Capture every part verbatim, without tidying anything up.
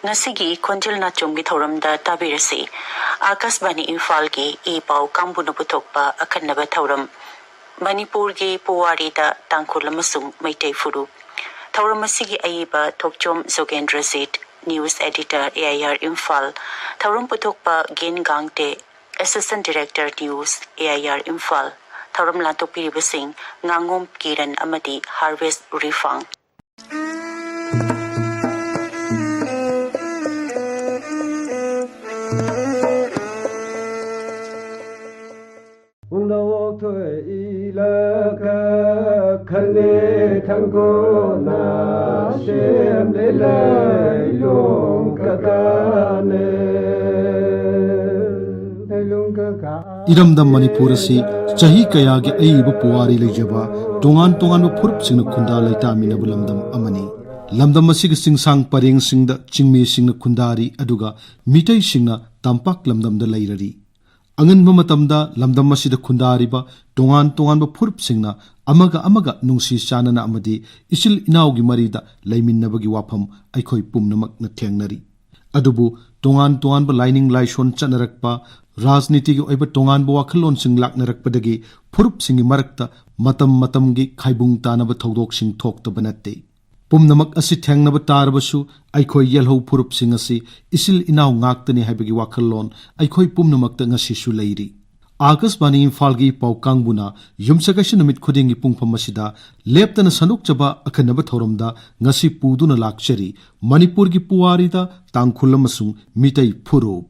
ꯉꯁꯤꯒꯤ ꯈꯣꯟꯖꯦꯜ ꯅꯥꯆꯣꯝꯒꯤ ꯊꯧꯔꯝꯗ ꯇꯥꯕꯤꯔꯁꯤ꯫ ꯑꯥꯀꯥꯁꯕꯥꯅꯤ ꯏꯝꯐꯥꯜꯒꯤ ꯏ ꯄꯥꯎ ꯀꯥꯡꯕꯨꯅ ꯄꯨꯊꯣꯛꯄ ꯑꯈꯟꯅꯕ ꯊꯧꯔꯝ, ꯃꯅꯤꯄꯨꯔꯒꯤ ꯄꯨꯋꯥꯔꯤꯗ ꯇꯥꯡꯈꯨꯜ ꯑꯃꯁꯨꯡ ꯃꯩꯇꯩ ꯐꯨꯔꯨꯞ꯫ ꯊꯧꯔꯝ ꯑꯁꯤꯒꯤ ꯑꯏꯕ ꯊꯣꯛꯆꯣꯝ ꯖꯣꯒꯦꯟꯗ꯭ꯔꯖꯤꯠ, news editor, A I R Imphal. ꯊꯧꯔꯝ ꯄꯨꯊꯣꯛꯄ ꯒꯦꯟ ꯒꯥꯡꯇꯦ, assistant director, news, A I R Imphal. ꯊꯧꯔꯝ ꯂꯥꯟꯊꯣꯛꯄꯤꯔꯤꯕꯁꯤꯡ ꯉꯥꯉꯣꯝ ꯀꯤꯔꯟ ꯑꯃꯗꯤ ꯍꯥꯔꯚꯦꯁ ꯎꯔꯤꯐꯥꯡ꯫ ꯄꯨꯝꯅꯃꯛ ꯊꯣꯛꯏꯂꯒ ꯈꯟꯅꯦ ꯊꯪꯒꯣꯅ ꯁꯦꯝꯂꯦ ꯂꯩꯂꯣꯡ ꯀꯀꯥꯅꯦ꯫ ꯂꯩꯂꯣꯡ ꯀꯀꯥ꯫ ꯏꯔꯝꯗꯝ ꯃꯅꯤꯄꯨꯔ ꯑꯁꯤ ꯆꯍꯤ ꯀꯌꯥꯒꯤ ꯑꯏꯕ ꯄꯨꯋꯥꯔꯤ ꯂꯩꯖꯕ ꯇꯣꯉꯥꯟ ꯇꯣꯉꯥꯟꯕ ꯐꯨꯔꯨꯞꯁꯤꯡꯅ ꯈꯨꯟꯗꯥ ꯂꯩꯇꯥꯃꯤꯟꯅꯕ ꯂꯝꯗꯝ ꯑꯃꯅꯤ꯫ ꯂꯝꯗꯝ ꯑꯁꯤꯒꯤ ꯆꯤꯡꯁꯥꯡ ꯄꯔꯦꯡꯁꯤꯡꯗ ꯆꯤꯡꯃꯤꯁꯤꯡꯅ ꯈꯨꯟꯗꯥꯔꯤ, ꯑꯗꯨꯒ ꯃꯤꯇꯩꯁꯤꯡꯅ ꯇꯝꯄꯥꯛ ꯂꯝꯗꯝꯗ ꯂꯩꯔꯔꯤ꯫ ꯑꯉꯟꯕ ꯃꯇꯝꯗ ꯂꯝꯗꯝ ꯑꯁꯤꯗ ꯈꯨꯟꯗꯥꯔꯤꯕ ꯇꯣꯉꯥꯟ ꯇꯣꯉꯥꯟꯕ ꯐꯨꯔꯨꯞꯁꯤꯡꯅ ꯑꯃꯒ ꯑꯃꯒ ꯅꯨꯡꯁꯤ ꯆꯥꯟꯅꯅ ꯑꯃꯗꯤ ꯏꯆꯤꯜ ꯏꯅꯥꯎꯒꯤ ꯃꯔꯤꯗ ꯂꯩꯃꯤꯟꯅꯕꯒꯤ ꯋꯥꯐꯝ ꯑꯩꯈꯣꯏ ꯄꯨꯝꯅꯃꯛꯅ ꯊꯦꯡꯅꯔꯤ꯫ ꯑꯗꯨꯕꯨ ꯇꯣꯉꯥꯟ ꯇꯣꯉꯥꯟꯕ ꯂꯥꯏꯅꯤꯡ ꯂꯥꯏꯁꯣꯟ ꯆꯠꯅꯔꯛꯄ, ꯔꯥꯖꯅꯤꯇꯤꯒꯤ ꯑꯣꯏꯕ ꯇꯣꯉꯥꯟꯕ ꯋꯥꯈꯜꯂꯣꯟꯁꯤꯡ ꯂꯥꯛꯅꯔꯛꯄꯗꯒꯤ ꯐꯨꯔꯨꯞꯁꯤꯡꯒꯤ ꯃꯔꯛꯇ ꯃꯇꯝ ꯃꯇꯝꯒꯤ ꯈꯥꯏꯕꯨꯡ ꯇꯥꯅꯕ ꯊꯧꯗꯣꯛꯁꯤꯡ ꯊꯣꯛꯇꯕ ꯅꯠꯇꯦ꯫ ꯄꯨꯝꯅꯃꯛ ꯑꯁꯤ ꯊꯦꯡꯅꯕ ꯇꯥꯔꯕꯁꯨ, ꯑꯩꯈꯣꯏ ꯌꯦꯜꯍꯧ ꯐꯨꯔꯨꯞꯁꯤꯡ ꯑꯁꯤ ꯏꯆꯤꯜ ꯏꯅꯥꯎ ꯉꯥꯛꯇꯅꯤ ꯍꯥꯏꯕꯒꯤ ꯋꯥꯈꯜꯂꯣꯟ ꯑꯩꯈꯣꯏ ꯄꯨꯝꯅꯃꯛꯇ ꯉꯁꯤꯁꯨ ꯂꯩꯔꯤ꯫ ꯑꯥꯀꯥꯁꯕꯥꯅꯤ ꯏꯝꯐꯥꯜꯒꯤ ꯄꯥꯎ ꯀꯥꯡꯕꯨꯅ ꯌꯨꯝꯁꯀꯩꯁ ꯅꯨꯃꯤꯠ ꯈꯨꯗꯤꯡꯒꯤ ꯄꯨꯡꯐꯝ ꯑꯁꯤꯗ ꯂꯦꯞꯇꯅ ꯁꯟꯗꯣꯛꯆꯕ ꯑꯈꯟꯅꯕ ꯊꯧꯔꯝꯗ ꯉꯁꯤ ꯄꯨꯗꯨꯅ ꯂꯥꯛꯆꯔꯤ ꯃꯅꯤꯄꯨꯔꯒꯤ ꯄꯨꯋꯥꯔꯤꯗ ꯇꯥꯡꯈꯨꯜ ꯑꯃꯁꯨꯡ ꯃꯤꯇꯩ ꯐꯨꯔꯨꯞ꯫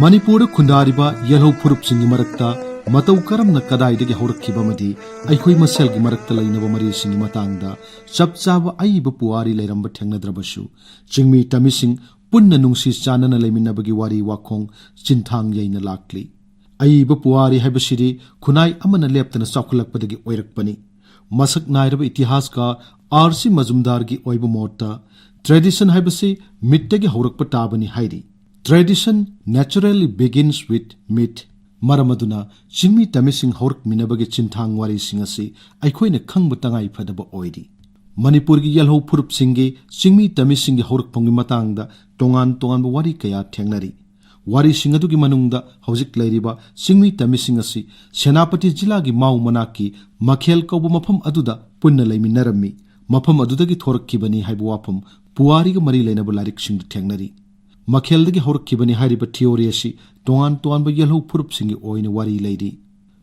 ꯃꯅꯤꯄꯨꯔꯗ ꯈꯨꯟꯗꯥꯔꯤꯕ ꯌꯦꯜꯍꯧ ꯐꯨꯔꯨꯞꯁꯤꯡꯒꯤ ꯃꯔꯛꯇ ꯃꯇꯧ ꯀꯔꯝꯅ ꯀꯗꯥꯏꯗꯒꯤ ꯍꯧꯔꯛꯈꯤꯕ ꯑꯃꯗꯤ ꯑꯩꯈꯣꯏ ꯃꯁꯦꯜꯒꯤ ꯃꯔꯛꯇ ꯂꯩꯅꯕ ꯃꯔꯤꯁꯤꯡꯒꯤ ꯃꯇꯥꯡꯗ ꯆꯞ ꯆꯥꯕ ꯑꯏꯕ ꯄꯨꯋꯥꯔꯤ ꯂꯩꯔꯝꯕ ꯊꯦꯡꯅꯗ꯭ꯔꯕꯁꯨ, ꯆꯤꯡꯃꯤ ꯇꯝꯃꯤꯁꯤꯡ ꯄꯨꯟꯅ ꯅꯨꯡꯁꯤ ꯆꯥꯟꯅꯅ ꯂꯩꯃꯤꯟꯅꯕꯒꯤ ꯋꯥꯔꯤ ꯋꯥꯈꯣꯡ ꯆꯤꯟꯊꯥꯡ ꯌꯩꯅ ꯂꯥꯛꯂꯤ꯫ ꯑꯏꯕ ꯄꯨꯋꯥꯔꯤ ꯍꯥꯏꯕꯁꯤꯗꯤ ꯈꯨꯟꯅꯥꯏ ꯑꯃꯅ ꯂꯦꯞꯇꯅ ꯆꯥꯎꯈꯠꯂꯛꯄꯗꯒꯤ ꯑꯣꯏꯔꯛꯄꯅꯤ꯫ ꯃꯁꯛ ꯅꯥꯏꯔꯕ ꯏꯇꯤꯍꯥꯁꯀꯥꯔ ꯑꯥꯔ ꯁꯤ ꯃꯖꯨꯝꯗꯥꯔꯒꯤ ꯑꯣꯏꯕ ꯃꯣꯠꯇ, tradition ꯍꯥꯏꯕꯁꯤ mythꯇꯒꯤ ꯍꯧꯔꯛꯄ ꯇꯥꯕꯅꯤ ꯍꯥꯏꯔꯤ꯫ Tradition naturally begins with myth꯫ ꯃꯔꯝ ꯑꯗꯨꯅ ꯆꯤꯡꯃꯤ ꯇꯝꯃꯤꯁꯤꯡ ꯍꯧꯔꯛꯃꯤꯟꯅꯕꯒꯤ ꯆꯤꯟꯊꯥꯡ ꯋꯥꯔꯤꯁꯤꯡ ꯑꯁꯤ ꯑꯩꯈꯣꯏꯅ ꯈꯪꯕ ꯇꯉꯥꯏ ꯐꯗꯕ ꯑꯣꯏꯔꯤ꯫ ꯃꯅꯤꯄꯨꯔꯒꯤ ꯌꯦꯜꯍꯧ ꯐꯨꯔꯨꯞꯁꯤꯡꯒꯤ ꯆꯤꯡꯃꯤ ꯇꯝꯃꯤꯁꯤꯡꯒꯤ ꯍꯧꯔꯛꯐꯝꯒꯤ ꯃꯇꯥꯡꯗ ꯇꯣꯉꯥꯟ ꯇꯣꯉꯥꯟꯕ ꯋꯥꯔꯤ ꯀꯌꯥ ꯊꯦꯡꯅꯔꯤ꯫ ꯋꯥꯔꯤꯁꯤꯡ ꯑꯗꯨꯒꯤ ꯃꯅꯨꯡꯗ ꯍꯧꯖꯤꯛ ꯂꯩꯔꯤꯕ ꯆꯤꯡꯃꯤ ꯇꯝꯃꯤꯁꯤꯡ ꯑꯁꯤ ꯁꯦꯅꯥꯄꯇꯤ ꯖꯤꯂꯥꯒꯤ ꯃꯥꯎ ꯃꯅꯥꯛꯀꯤ ꯃꯈꯦꯜ ꯀꯧꯕ ꯃꯐꯝ ꯑꯗꯨꯗ ꯄꯨꯟꯅ ꯂꯩꯃꯤꯟꯅꯔꯝꯃꯤ, ꯃꯐꯝ ꯑꯗꯨꯗꯒꯤ ꯊꯣꯔꯛꯈꯤꯕꯅꯤ ꯍꯥꯏꯕ ꯋꯥꯐꯝ ꯄꯨꯋꯥꯔꯤꯒ ꯃꯔꯤ ꯂꯩꯅꯕ ꯂꯥꯏꯔꯤꯛꯁꯤꯡꯗ ꯊꯦꯡꯅꯔꯤ꯫ ꯃꯈꯦꯜꯗꯒꯤ ꯍꯧꯔꯛꯈꯤꯕꯅꯤ ꯍꯥꯏꯔꯤꯕ theory ꯑꯁꯤ ꯇꯣꯉꯥꯟ ꯇꯣꯉꯥꯟꯕ ꯌꯦꯜꯍꯧ ꯐꯨꯔꯨꯞꯁꯤꯡꯒꯤ ꯑꯣꯏꯅ ꯋꯥꯔꯤ ꯂꯩꯔꯤ꯫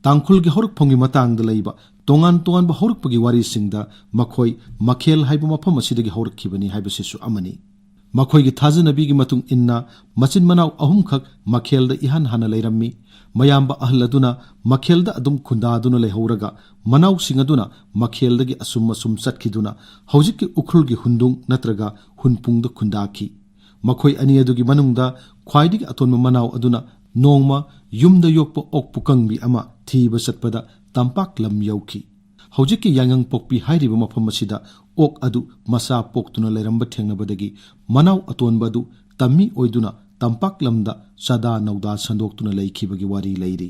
ꯇꯥꯡꯈꯨꯜꯒꯤ ꯍꯧꯔꯛꯐꯝꯒꯤ ꯃꯇꯥꯡꯗ ꯂꯩꯕ ꯇꯣꯉꯥꯟ ꯇꯣꯉꯥꯟꯕ ꯍꯧꯔꯛꯄꯒꯤ ꯋꯥꯔꯤꯁꯤꯡꯗ ꯃꯈꯣꯏ ꯃꯈꯦꯜ ꯍꯥꯏꯕ ꯃꯐꯝ ꯑꯁꯤꯗꯒꯤ ꯍꯧꯔꯛꯈꯤꯕꯅꯤ ꯍꯥꯏꯕꯁꯤꯁꯨ ꯑꯃꯅꯤ꯫ ꯃꯈꯣꯏꯒꯤ ꯊꯥꯖꯅꯕꯤꯒꯤ ꯃꯇꯨꯡ ꯏꯟꯅ, ꯃꯆꯤꯟ ꯃꯅꯥꯎ ꯑꯍꯨꯝꯈꯛ ꯃꯈꯦꯜꯗ ꯏꯍꯥꯟ ꯍꯥꯟꯅ ꯂꯩꯔꯝꯃꯤ꯫ ꯃꯌꯥꯝꯕ ꯑꯍꯜ ꯑꯗꯨꯅ ꯃꯈꯦꯜꯗ ꯑꯗꯨꯝ ꯈꯨꯟꯗꯥꯗꯨꯅ ꯂꯩꯍꯧꯔꯒ, ꯃꯅꯥꯎꯁꯤꯡ ꯑꯗꯨꯅ ꯃꯈꯦꯜꯗꯒꯤ ꯑꯁꯨꯝ ꯑꯁꯨꯝ ꯆꯠꯈꯤꯗꯨꯅ ꯍꯧꯖꯤꯛꯀꯤ ꯎꯈ꯭ꯔꯨꯜꯒꯤ ꯍꯨꯟꯗꯨꯡ ꯅꯠꯇ꯭ꯔꯒ ꯍꯨꯟꯄꯨꯡꯗ ꯈꯨꯟꯗꯥꯈꯤ꯫ ꯃꯈꯣꯏ ꯑꯅꯤ ꯑꯗꯨꯒꯤ ꯃꯅꯨꯡꯗ ꯈ꯭ꯋꯥꯏꯗꯒꯤ ꯑꯇꯣꯟꯕ ꯃꯅꯥꯎ ꯑꯗꯨꯅ ꯅꯣꯡꯃ ꯌꯨꯝꯗ ꯌꯣꯛꯄ ꯑꯣꯛ ꯄꯨꯀꯪꯕꯤ ꯑꯃ ꯊꯤꯕ ꯆꯠꯄꯗ ꯇꯝꯄꯥꯛ ꯂꯝ ꯌꯧꯈꯤ꯫ ꯍꯧꯖꯤꯛꯀꯤ ꯌꯥꯏꯉꯪꯄꯣꯛꯄꯤ ꯍꯥꯏꯔꯤꯕ ꯃꯐꯝ ꯑꯁꯤꯗ ꯑꯣꯛ ꯑꯗꯨ ꯃꯆꯥ ꯄꯣꯛꯇꯨꯅ ꯂꯩꯔꯝꯕ ꯊꯦꯡꯅꯕꯗꯒꯤ ꯃꯅꯥꯎ ꯑꯇꯣꯟꯕ ꯑꯗꯨ ꯇꯝꯃꯤ ꯑꯣꯏꯗꯨꯅ ꯇꯝꯄꯥꯛ ꯂꯝꯗ ꯆꯥꯗꯥ ꯅꯧꯗꯥ ꯁꯟꯗꯣꯛꯇꯨꯅ ꯂꯩꯈꯤꯕꯒꯤ ꯋꯥꯔꯤ ꯂꯩꯔꯤ꯫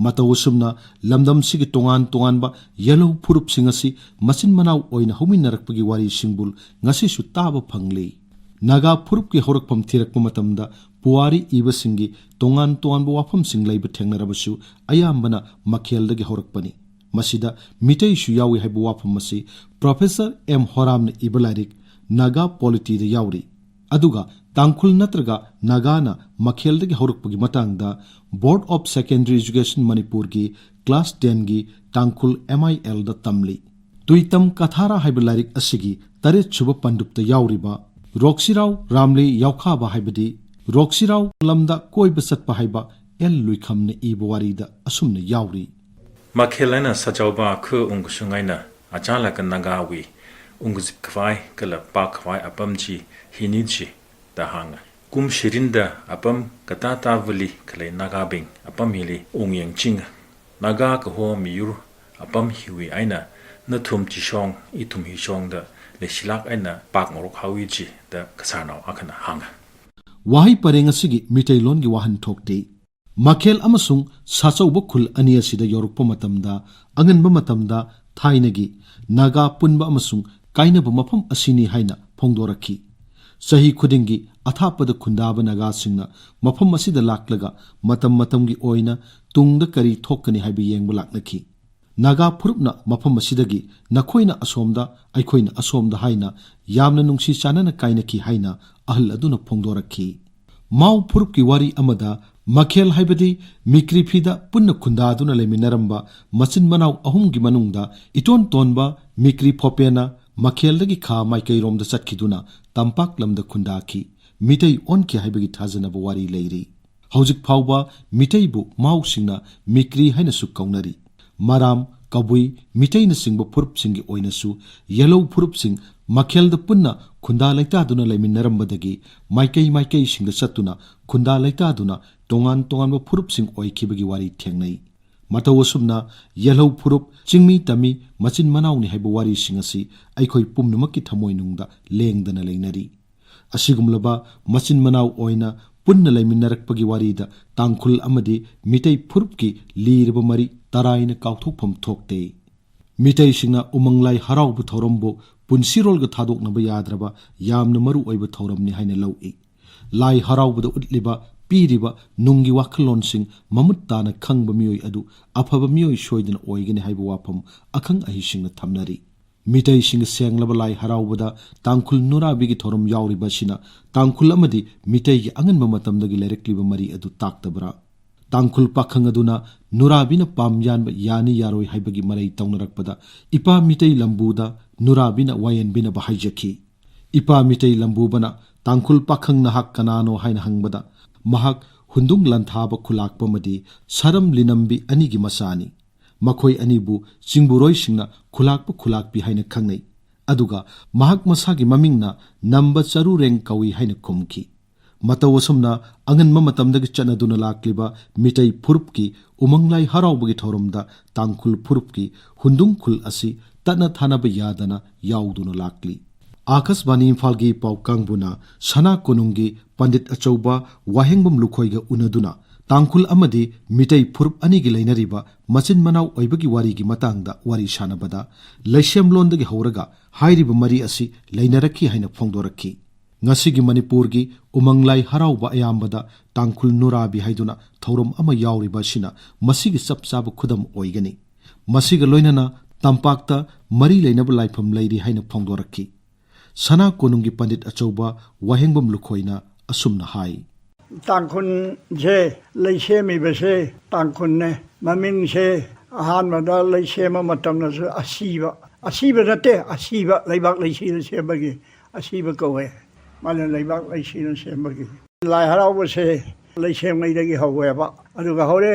ꯃꯇꯧ ꯑꯁꯨꯝꯅ ꯂꯝꯗꯝꯁꯤꯒꯤ ꯇꯣꯉꯥꯟ ꯇꯣꯉꯥꯟꯕ ꯌꯦꯜꯍꯧ ꯐꯨꯔꯨꯞꯁꯤꯡ ꯑꯁꯤ ꯃꯆꯤꯟ ꯃꯅꯥꯎ ꯑꯣꯏꯅ ꯍꯧꯃꯤꯟꯅꯔꯛꯄꯒꯤ ꯋꯥꯔꯤꯁꯤꯡꯕꯨ ꯉꯁꯤꯁꯨ ꯇꯥꯕ ꯐꯪꯂꯤ꯫ ꯅꯥꯒꯥ ꯐꯨꯔꯨꯞꯀꯤ ꯍꯧꯔꯛꯐꯝ ꯊꯤꯔꯛꯄ ꯃꯇꯝꯗ ꯄꯨꯋꯥꯔꯤ ꯏꯕꯁꯤꯡꯒꯤ ꯇꯣꯉꯥꯟ ꯇꯣꯉꯥꯟꯕ ꯋꯥꯐꯝꯁꯤꯡ ꯂꯩꯕ ꯊꯦꯡꯅꯔꯕꯁꯨ, ꯑꯌꯥꯝꯕꯅ ꯃꯈꯦꯜꯗꯒꯤ ꯍꯧꯔꯛꯄꯅꯤ꯫ ꯃꯁꯤꯗ ꯃꯤꯇꯩꯁꯨ ꯌꯥꯎꯏ ꯍꯥꯏꯕ ꯋꯥꯐꯝ ꯑꯁꯤ ꯄ꯭ꯔꯣꯐꯦꯁꯔ ꯑꯦꯝ ꯍꯣꯔꯥꯝꯅ ꯏꯕ ꯂꯥꯏꯔꯤꯛ ꯅꯥꯒꯥ ꯄꯣꯂꯤꯇꯤꯗ ꯌꯥꯎꯔꯤ꯫ ꯑꯗꯨꯒ ꯇꯥꯡꯈꯨꯜ ꯅꯠꯇ꯭ꯔꯒ ꯅꯥꯒꯥꯅ ꯃꯈꯦꯜꯗꯒꯤ ꯍꯧꯔꯛꯄꯒꯤ ꯃꯇꯥꯡꯗ Board of Secondary Education ꯃꯅꯤꯄꯨꯔꯒꯤ class tenꯒꯤ ꯇꯥꯡꯈꯨꯜ MILꯗ ꯇꯝꯂꯤ꯫ ꯇꯨꯏꯇꯝ ꯀꯊꯥꯔꯥ ꯍꯥꯏꯕ ꯂꯥꯏꯔꯤꯛ ꯑꯁꯤꯒꯤ ꯇꯔꯦꯠꯁꯨꯕ ꯄꯟꯗꯨꯞꯇ ꯌꯥꯎꯔꯤꯕ ꯔꯣꯛꯁꯤꯔꯥꯎ ꯔꯥꯝꯂꯤ ꯌꯥꯎꯈꯥꯕ ꯍꯥꯏꯕꯗꯤ ꯔꯣꯛꯁꯤꯔꯥꯎ ꯂꯝꯗ ꯀꯣꯏꯕ ꯆꯠꯄ ꯍꯥꯏꯕ ꯑꯦꯜ ꯂꯨꯏꯈꯝꯅ ꯏꯕ ꯋꯥꯔꯤꯗ ꯑꯁꯨꯝꯅ ꯌꯥꯎꯔꯤ꯫ ꯃꯈꯦꯜ ꯍꯥꯏꯅ ꯁꯖꯥꯎꯕ ꯈꯨ ꯎꯡꯒꯁꯨꯡ ꯍꯥꯏꯅ ꯑꯆꯥꯂꯀ ꯅꯥꯒꯥꯋꯤ ꯎꯡꯒꯖꯤꯞ ꯈ꯭ꯋꯥꯏ ꯀꯂ ꯄꯥꯛ ꯈ꯭ꯋꯥꯏ ꯑꯄꯝꯖꯤ ꯍꯤꯅꯤꯖꯤ ꯇ ꯍꯥꯡꯉ꯫ ꯀꯨꯝ ꯁꯤꯔꯤꯟꯗ ꯑꯄꯝ ꯀꯇꯥ ꯇꯥꯕꯂꯤ ꯈꯂꯩ ꯅꯥꯒꯥꯕꯤꯡ ꯑꯄꯝ ꯍꯤꯂꯤ ꯎꯡ ꯌꯦꯡ ꯆꯤꯡꯉ꯫ ꯅꯥꯒꯥ ꯀꯍꯣ ꯃꯤꯌꯨꯔ ꯑꯄꯝ ꯍꯤꯋꯤ ꯍꯥꯏꯅ ꯅꯊꯨꯝ ꯆꯤꯁꯣꯡ, ꯏꯊꯨꯝ ꯍꯤꯁꯣꯡꯗ ꯂꯩꯁꯤꯂꯥꯛ ꯑꯩꯅ ꯄꯥꯛ ꯃꯣꯔꯣꯛ ꯍꯥꯎꯏ ꯆꯤ ꯗ ꯀꯁꯥꯔꯅꯥꯎ ꯑꯈꯟꯅ ꯍꯥꯡꯉ꯫ ꯋꯥꯍꯩ ꯄꯔꯦꯡ ꯑꯁꯤꯒꯤ ꯃꯤꯇꯩꯂꯣꯟꯒꯤ ꯋꯥꯍꯟꯊꯣꯛꯇꯤ, ꯃꯈꯦꯜ ꯑꯃꯁꯨꯡ ꯁꯥꯆꯧꯕ ꯈꯨꯜ ꯑꯅꯤ ꯑꯁꯤꯗ ꯌꯧꯔꯛꯄ ꯃꯇꯝꯗ, ꯑꯉꯟꯕ ꯃꯇꯝꯗ ꯊꯥꯏꯅꯒꯤ ꯅꯥꯒꯥ ꯄꯨꯟꯕ ꯑꯃꯁꯨꯡ ꯀꯥꯏꯅꯕ ꯃꯐꯝ ꯑꯁꯤꯅꯤ ꯍꯥꯏꯅ ꯐꯣꯡꯗꯣꯔꯛꯈꯤ꯫ ꯆꯍꯤ ꯈꯨꯗꯤꯡꯒꯤ ꯑꯊꯥꯞꯄꯗ ꯈꯨꯟꯗꯥꯕ ꯅꯥꯒꯥꯁꯤꯡꯅ ꯃꯐꯝ ꯑꯁꯤꯗ ꯂꯥꯛꯂꯒ ꯃꯇꯝ ꯃꯇꯝꯒꯤ ꯑꯣꯏꯅ ꯇꯨꯡꯗ ꯀꯔꯤ ꯊꯣꯛꯀꯅꯤ ꯍꯥꯏꯕ ꯌꯦꯡꯕ ꯂꯥꯛꯅꯈꯤ꯫ ꯅꯥꯒꯥ ꯐꯨꯔꯨꯞꯅ ꯃꯐꯝ ꯑꯁꯤꯗꯒꯤ ꯅꯈꯣꯏꯅ ꯑꯁꯣꯝꯗ, ꯑꯩꯈꯣꯏꯅ ꯑꯁꯣꯝꯗ ꯍꯥꯏꯅ ꯌꯥꯝꯅ ꯅꯨꯡꯁꯤ ꯆꯥꯟꯅꯅ ꯀꯥꯏꯅꯈꯤ ꯍꯥꯏꯅ ꯑꯍꯜ ꯑꯗꯨꯅ ꯐꯣꯡꯗꯣꯔꯛꯈꯤ꯫ ꯃꯥꯎ ꯐꯨꯔꯨꯞꯀꯤ ꯋꯥꯔꯤ ꯑꯃꯗ ꯃꯈꯦꯜ ꯍꯥꯏꯕꯗꯤ ꯃꯤꯀ꯭ꯔꯤꯐꯤꯗ ꯄꯨꯟꯅ ꯈꯨꯟꯗꯥꯗꯨꯅ ꯂꯩꯃꯤꯟꯅꯔꯝꯕ ꯃꯆꯤꯟ ꯃꯅꯥꯎ ꯑꯍꯨꯝꯒꯤ ꯃꯅꯨꯡꯗ ꯏꯇꯣꯟ ꯇꯣꯟꯕ ꯃꯤꯀ꯭ꯔꯤ ꯐꯣꯄꯦꯅ ꯃꯈꯦꯜꯗꯒꯤ ꯈꯥ ꯃꯥꯏꯀꯩꯔꯣꯝꯗ ꯆꯠꯈꯤꯗꯨꯅ ꯇꯝꯄꯥꯛ ꯂꯝꯗ ꯈꯨꯟꯗꯥꯈꯤ, ꯃꯤꯇꯩ ꯑꯣꯟꯈꯤ ꯍꯥꯏꯕꯒꯤ ꯊꯥꯖꯅꯕ ꯋꯥꯔꯤ ꯂꯩꯔꯤ꯫ ꯍꯧꯖꯤꯛ ꯐꯥꯎꯕ ꯃꯤꯇꯩꯕꯨ ꯃꯥꯎꯁꯤꯡꯅ ꯃꯤꯀ꯭ꯔꯤ ꯍꯥꯏꯅꯁꯨ ꯀꯧꯅꯔꯤ꯫ ꯃꯔꯥꯝ, ꯀꯕꯨꯏ, ꯃꯤꯇꯩꯅꯆꯤꯡꯕ ꯐꯨꯔꯨꯞꯁꯤꯡꯒꯤ ꯑꯣꯏꯅꯁꯨ ꯌꯦꯜꯍꯧ ꯐꯨꯔꯨꯞꯁꯤꯡ ꯃꯈꯦꯜꯗ ꯄꯨꯟꯅ ꯈꯨꯟꯗꯥ ꯂꯩꯇꯥꯗꯨꯅ ꯂꯩꯃꯤꯟꯅꯔꯝꯕꯗꯒꯤ ꯃꯥꯏꯀꯩ ꯃꯥꯏꯀꯩꯁꯤꯡꯗ ꯆꯠꯇꯨꯅ ꯈꯨꯟꯗꯥ ꯂꯩꯇꯥꯗꯨꯅ ꯇꯣꯉꯥꯟ ꯇꯣꯉꯥꯟꯕ ꯐꯨꯔꯨꯞꯁꯤꯡ ꯑꯣꯏꯈꯤꯕꯒꯤ ꯋꯥꯔꯤ ꯊꯦꯡꯅꯩ꯫ ꯃꯇꯧ ꯑꯁꯨꯝꯅ ꯌꯦꯜꯍꯧ ꯐꯨꯔꯨꯞ ꯆꯤꯡꯃꯤ ꯇꯝꯃꯤ ꯃꯆꯤꯟ ꯃꯅꯥꯎꯅꯤ ꯍꯥꯏꯕ ꯋꯥꯔꯤꯁꯤꯡ ꯑꯁꯤ ꯑꯩꯈꯣꯏ ꯄꯨꯝꯅꯃꯛꯀꯤ ꯊꯃꯣꯏꯅꯨꯡꯗ ꯂꯦꯡꯗꯅ ꯂꯩꯅꯔꯤ꯫ ꯑꯁꯤꯒꯨꯝꯂꯕ ꯃꯆꯤꯟ ꯃꯅꯥꯎ ꯑꯣꯏꯅ ꯄꯨꯟꯅ ꯂꯩꯃꯤꯟꯅꯔꯛꯄꯒꯤ ꯋꯥꯔꯤꯗ ꯇꯥꯡꯈꯨꯜ ꯑꯃꯗꯤ ꯃꯤꯇꯩ ꯐꯨꯔꯨꯞꯀꯤ ꯂꯤꯔꯕ ꯃꯔꯤ ꯇꯔꯥꯏꯅ ꯀꯥꯎꯊꯣꯛꯐꯝ ꯊꯣꯛꯇꯦ꯫ ꯃꯤꯇꯩꯁꯤꯡꯅ ꯎꯃꯪ ꯂꯥꯏ ꯍꯔꯥꯎꯕ ꯊꯧꯔꯝꯕꯨ ꯄꯨꯟꯁꯤꯔꯣꯜꯒ ꯊꯥꯗꯣꯛꯅꯕ ꯌꯥꯗ꯭ꯔꯕ ꯌꯥꯝꯅ ꯃꯔꯨ ꯑꯣꯏꯕ ꯊꯧꯔꯝꯅꯤ ꯍꯥꯏꯅ ꯂꯧꯏ꯫ ꯂꯥꯏ ꯍꯔꯥꯎꯕꯗ ꯎꯠꯂꯤꯕ, ꯄꯤꯔꯤꯕ ꯅꯨꯡꯒꯤ ꯋꯥꯈꯜꯂꯣꯟꯁꯤꯡ ꯃꯃꯨꯠ ꯇꯥꯅ ꯈꯪꯕ ꯃꯤꯑꯣꯏ ꯑꯗꯨ ꯑꯐꯕ ꯃꯤꯑꯣꯏ ꯁꯣꯏꯗꯅ ꯑꯣꯏꯒꯅꯤ ꯍꯥꯏꯕ ꯋꯥꯐꯝ ꯑꯈꯪ ꯑꯍꯩꯁꯤꯡꯅ ꯊꯝꯅꯔꯤ꯫ ꯃꯤꯇꯩꯁꯤꯡꯒꯤ ꯁꯦꯡꯂꯕ ꯂꯥꯏ ꯍꯔꯥꯎꯕꯗ ꯇꯥꯡꯈꯨꯜ ꯅꯨꯔꯥꯕꯤꯒꯤ ꯊꯧꯔꯝ ꯌꯥꯎꯔꯤꯕ ꯑꯁꯤꯅ ꯇꯥꯡꯈꯨꯜ ꯑꯃꯗꯤ ꯃꯤꯇꯩꯒꯤ ꯑꯉꯟꯕ ꯃꯇꯝꯗꯒꯤ ꯂꯩꯔꯛꯂꯤꯕ ꯃꯔꯤ ꯑꯗꯨ ꯇꯥꯛꯇꯕ꯭ꯔꯥ? ꯇꯥꯡꯈꯨꯜ ꯄꯥꯈꯪ ꯑꯗꯨꯅ ꯅꯨꯔꯥꯕꯤꯅ ꯄꯥꯝ ꯌꯥꯟꯕ ꯌꯥꯅꯤ ꯌꯥꯔꯣꯏ ꯍꯥꯏꯕꯒꯤ ꯃꯔꯩ ꯇꯧꯅꯔꯛꯄꯗ ꯏꯄꯥ ꯃꯤꯇꯩ ꯂꯝꯕꯨꯗ ꯅꯨꯔꯥꯕꯤꯅ ꯋꯥꯌꯦꯟꯕꯤꯅꯕ ꯍꯥꯏꯖꯈꯤ꯫ ꯏꯄꯥ ꯃꯤꯇꯩ ꯂꯝꯕꯨꯕꯅ ꯇꯥꯡꯈꯨꯜ ꯄꯥꯈꯪ ꯅꯍꯥꯛ ꯀꯅꯥꯅꯣ ꯍꯥꯏꯅ ꯍꯪꯕꯗ ꯃꯍꯥꯛ ꯍꯨꯟꯗꯨꯡ ꯂꯥꯟꯊꯥꯕ ꯈꯨꯂꯥꯛꯄ ꯑꯃꯗꯤ ꯁꯔꯝ ꯂꯤꯅꯝꯕꯤ ꯑꯅꯤꯒꯤ ꯃꯆꯥꯅꯤ꯫ ꯃꯈꯣꯏ ꯑꯅꯤꯕꯨ ꯆꯤꯡꯕꯨꯔꯣꯏꯁꯤꯡꯅ ꯈꯨꯂꯥꯛꯄ ꯈꯨꯂꯥꯛꯄꯤ ꯍꯥꯏꯅ ꯈꯪꯅꯩ꯫ ꯑꯗꯨꯒ ꯃꯍꯥꯛ ꯃꯁꯥꯒꯤ ꯃꯃꯤꯡꯅ ꯅꯝꯕ ꯆꯔꯨꯔꯦꯡ ꯀꯧꯏ ꯍꯥꯏꯅ ꯈꯨꯝꯈꯤ꯫ ꯃꯇꯧ ꯑꯁꯨꯝꯅ ꯑꯉꯟꯕ ꯃꯇꯝꯗꯒꯤ ꯆꯠꯅꯗꯨꯅ ꯂꯥꯛꯂꯤꯕ ꯃꯤꯇꯩ ꯐꯨꯔꯨꯞꯀꯤ ꯎꯃꯪ ꯂꯥꯏ ꯍꯔꯥꯎꯕꯒꯤ ꯊꯧꯔꯝꯗ ꯇꯥꯡꯈꯨꯜ ꯐꯨꯔꯨꯞꯀꯤ ꯍꯨꯟꯗꯨꯡ ꯈꯨꯜ ꯑꯁꯤ ꯇꯠꯅ ꯊꯥꯅꯕ ꯌꯥꯗꯅ ꯌꯥꯎꯗꯨꯅ ꯂꯥꯛꯂꯤ꯫ ꯑꯥꯀꯥꯁꯕꯥꯅꯤ ꯏꯝꯐꯥꯜꯒꯤ ꯄꯥꯎ ꯀꯥꯡꯕꯨꯅ ꯁꯅꯥ ꯀꯣꯅꯨꯡꯒꯤ ꯄꯟꯗꯤꯠ ꯑꯆꯧꯕ ꯋꯥꯍꯦꯡꯕꯝ ꯂꯨꯈꯣꯏꯒ ꯎꯅꯗꯨꯅ ꯇꯥꯡꯈꯨꯜ ꯑꯃꯗꯤ ꯃꯤꯇꯩ ꯐꯨꯔꯨꯞ ꯑꯅꯤꯒꯤ ꯂꯩꯅꯔꯤꯕ ꯃꯆꯤꯟ ꯃꯅꯥꯎ ꯑꯣꯏꯕꯒꯤ ꯋꯥꯔꯤꯒꯤ ꯃꯇꯥꯡꯗ ꯋꯥꯔꯤ ꯁꯥꯟꯅꯕꯗ, ꯂꯩꯁꯦꯝꯂꯣꯟꯗꯒꯤ ꯍꯧꯔꯒ ꯍꯥꯏꯔꯤꯕ ꯃꯔꯤ ꯑꯁꯤ ꯂꯩꯅꯔꯛꯈꯤ ꯍꯥꯏꯅ ꯐꯣꯡꯗꯣꯔꯛꯈꯤ꯫ ꯉꯁꯤꯒꯤ ꯃꯅꯤꯄꯨꯔꯒꯤ ꯎꯃꯪ ꯂꯥꯏ ꯍꯔꯥꯎꯕ ꯑꯌꯥꯝꯕꯗ ꯇꯥꯡꯈꯨꯜ ꯅꯨꯔꯥꯕꯤ ꯍꯥꯏꯗꯨꯅ ꯊꯧꯔꯝ ꯑꯃ ꯌꯥꯎꯔꯤꯕ ꯑꯁꯤꯅ ꯃꯁꯤꯒꯤ ꯆꯞ ꯆꯥꯕ ꯈꯨꯗꯝ ꯑꯣꯏꯒꯅꯤ꯫ ꯃꯁꯤꯒ ꯂꯣꯏꯅꯅ ꯇꯝꯄꯥꯛꯇ ꯃꯔꯤ ꯂꯩꯅꯕ ꯂꯥꯏꯐꯝ ꯂꯩꯔꯤ ꯍꯥꯏꯅ ꯐꯣꯡꯗꯣꯔꯛꯈꯤ꯫ ꯁꯅꯥ ꯀꯣꯅꯨꯡꯒꯤ ꯄꯟꯗꯤꯠ ꯑꯆꯧꯕ ꯋꯥꯍꯦꯡꯕꯝ ꯂꯨꯈꯣꯏꯅ ꯑꯁꯨꯝꯅ ꯍꯥꯏ꯫ ꯇꯥꯡꯈꯨꯜꯁꯦ ꯂꯩꯁꯦꯝꯃꯤꯕꯁꯦ ꯇꯥꯡꯈꯨꯜꯅꯦ꯫ ꯃꯃꯤꯡꯁꯦ ꯑꯍꯥꯟꯕꯗ ꯂꯩꯁꯦꯝꯕ ꯃꯇꯝꯗꯁꯨ ꯑꯁꯤꯕ, ꯑꯁꯤꯕ ꯅꯠꯇꯦ, ꯑꯁꯤꯕ, ꯂꯩꯕꯥꯛ ꯂꯩꯁꯤꯗ ꯁꯦꯝꯕꯒꯤ ꯑꯁꯤꯕ ꯀꯧꯋꯦ꯫ ꯃꯥꯅ ꯂꯩꯕꯥꯛ ꯂꯩꯁꯤꯅ ꯁꯦꯝꯕꯒꯤ꯫ ꯂꯥꯏ ꯍꯔꯥꯎꯕꯁꯦ ꯂꯩꯁꯦꯝꯉꯩꯗꯒꯤ ꯍꯧꯋꯦꯕ, ꯑꯗꯨꯒ ꯍꯧꯔꯦ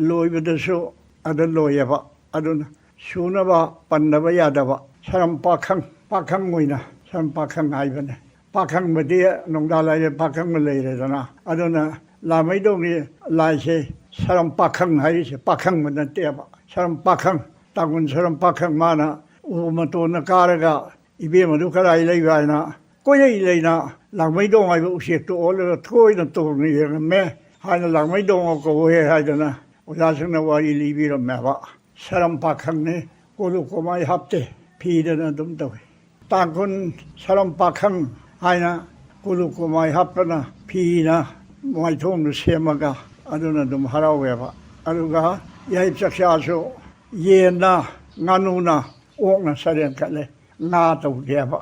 ꯂꯣꯏꯕꯗꯁꯨ ꯑꯗ ꯂꯣꯏꯌꯦꯕ꯫ ꯑꯗꯨꯅ ꯁꯨꯅꯕ ꯄꯟꯗꯕ ꯌꯥꯗꯕ ꯁꯔꯝ ꯄꯥꯈꯪ, ꯄꯥꯈꯪ ꯑꯣꯏꯅ ꯁꯔꯝ ꯄꯥꯈꯪ ꯍꯥꯏꯕꯅꯦ꯫ ꯄꯥꯈꯪꯕꯗꯤ ꯅꯣꯡꯗꯥ ꯂꯥꯏꯔꯦ, ꯄꯥꯈꯪꯕ ꯂꯩꯔꯦꯗꯅ꯫ ꯑꯗꯨꯅ ꯂꯥꯡꯃꯩꯗꯣꯡꯒꯤ ꯂꯥꯏꯁꯦ ꯁꯔꯝ ꯄꯥꯈꯪ ꯍꯥꯏꯔꯤꯁꯦ ꯄꯥꯈꯪꯕ ꯅꯠꯇꯦꯕ, ꯁꯔꯝ ꯄꯥꯈꯪ꯫ ꯇꯥꯡꯈꯨꯜ ꯁꯔꯝ ꯄꯥꯈꯪ ꯃꯥꯅ ꯎ ꯃꯇꯣꯟꯗ ꯀꯥꯔꯒ ꯏꯕꯦꯝꯃꯗꯨ ꯀꯗꯥꯏ ꯂꯩꯕ ꯍꯥꯏꯅ ꯀꯣꯏꯂꯩ ꯂꯩꯅ ꯂꯥꯡꯃꯩꯗꯣꯡ ꯍꯥꯏꯕ ꯎꯆꯦꯛꯇꯨ ꯑꯣꯜꯂꯒ ꯊꯣꯏꯅ ꯇꯣꯡꯅ ꯌꯦꯡꯉꯝꯃꯦ ꯍꯥꯏꯅ ꯂꯥꯡꯃꯩꯗꯣꯡ ꯀꯧꯋꯦ ꯍꯥꯏꯗꯅ ꯑꯣꯖꯥꯁꯤꯡꯅ ꯋꯥꯔꯤ ꯂꯤꯕꯤꯔꯝꯃꯦꯕ꯫ ꯁꯔꯝ ꯄꯥꯈꯪꯅꯤ, ꯀꯣꯂꯨ ꯀꯣꯃꯥꯏ ꯍꯥꯞꯇꯦ, ꯐꯤꯗꯅ ꯑꯗꯨꯝ ꯇꯧꯏ꯫ ꯇꯥꯡꯈꯨꯜ ꯁꯔꯝ ꯄꯥꯈꯪ ꯍꯥꯏꯅ ꯀꯣꯂꯨ ꯀꯣꯃꯥꯏ ꯍꯥꯞꯇꯅ ꯐꯤꯅ ꯃꯥꯏꯊꯣꯡꯗꯨ ꯁꯦꯝꯃꯒ ꯑꯗꯨꯅ ꯑꯗꯨꯝ ꯍꯔꯥꯎꯋꯦꯕ꯫ ꯑꯗꯨꯒ ꯌꯥꯏꯞ ꯆꯥꯛꯆꯥꯁꯨ ꯌꯦꯟꯅ, ꯉꯥꯅꯨꯅ, ꯑꯣꯛꯅ ꯁꯔꯦꯡ ꯀꯠꯂꯦ, ꯉꯥ ꯇꯧꯗꯦꯕ꯫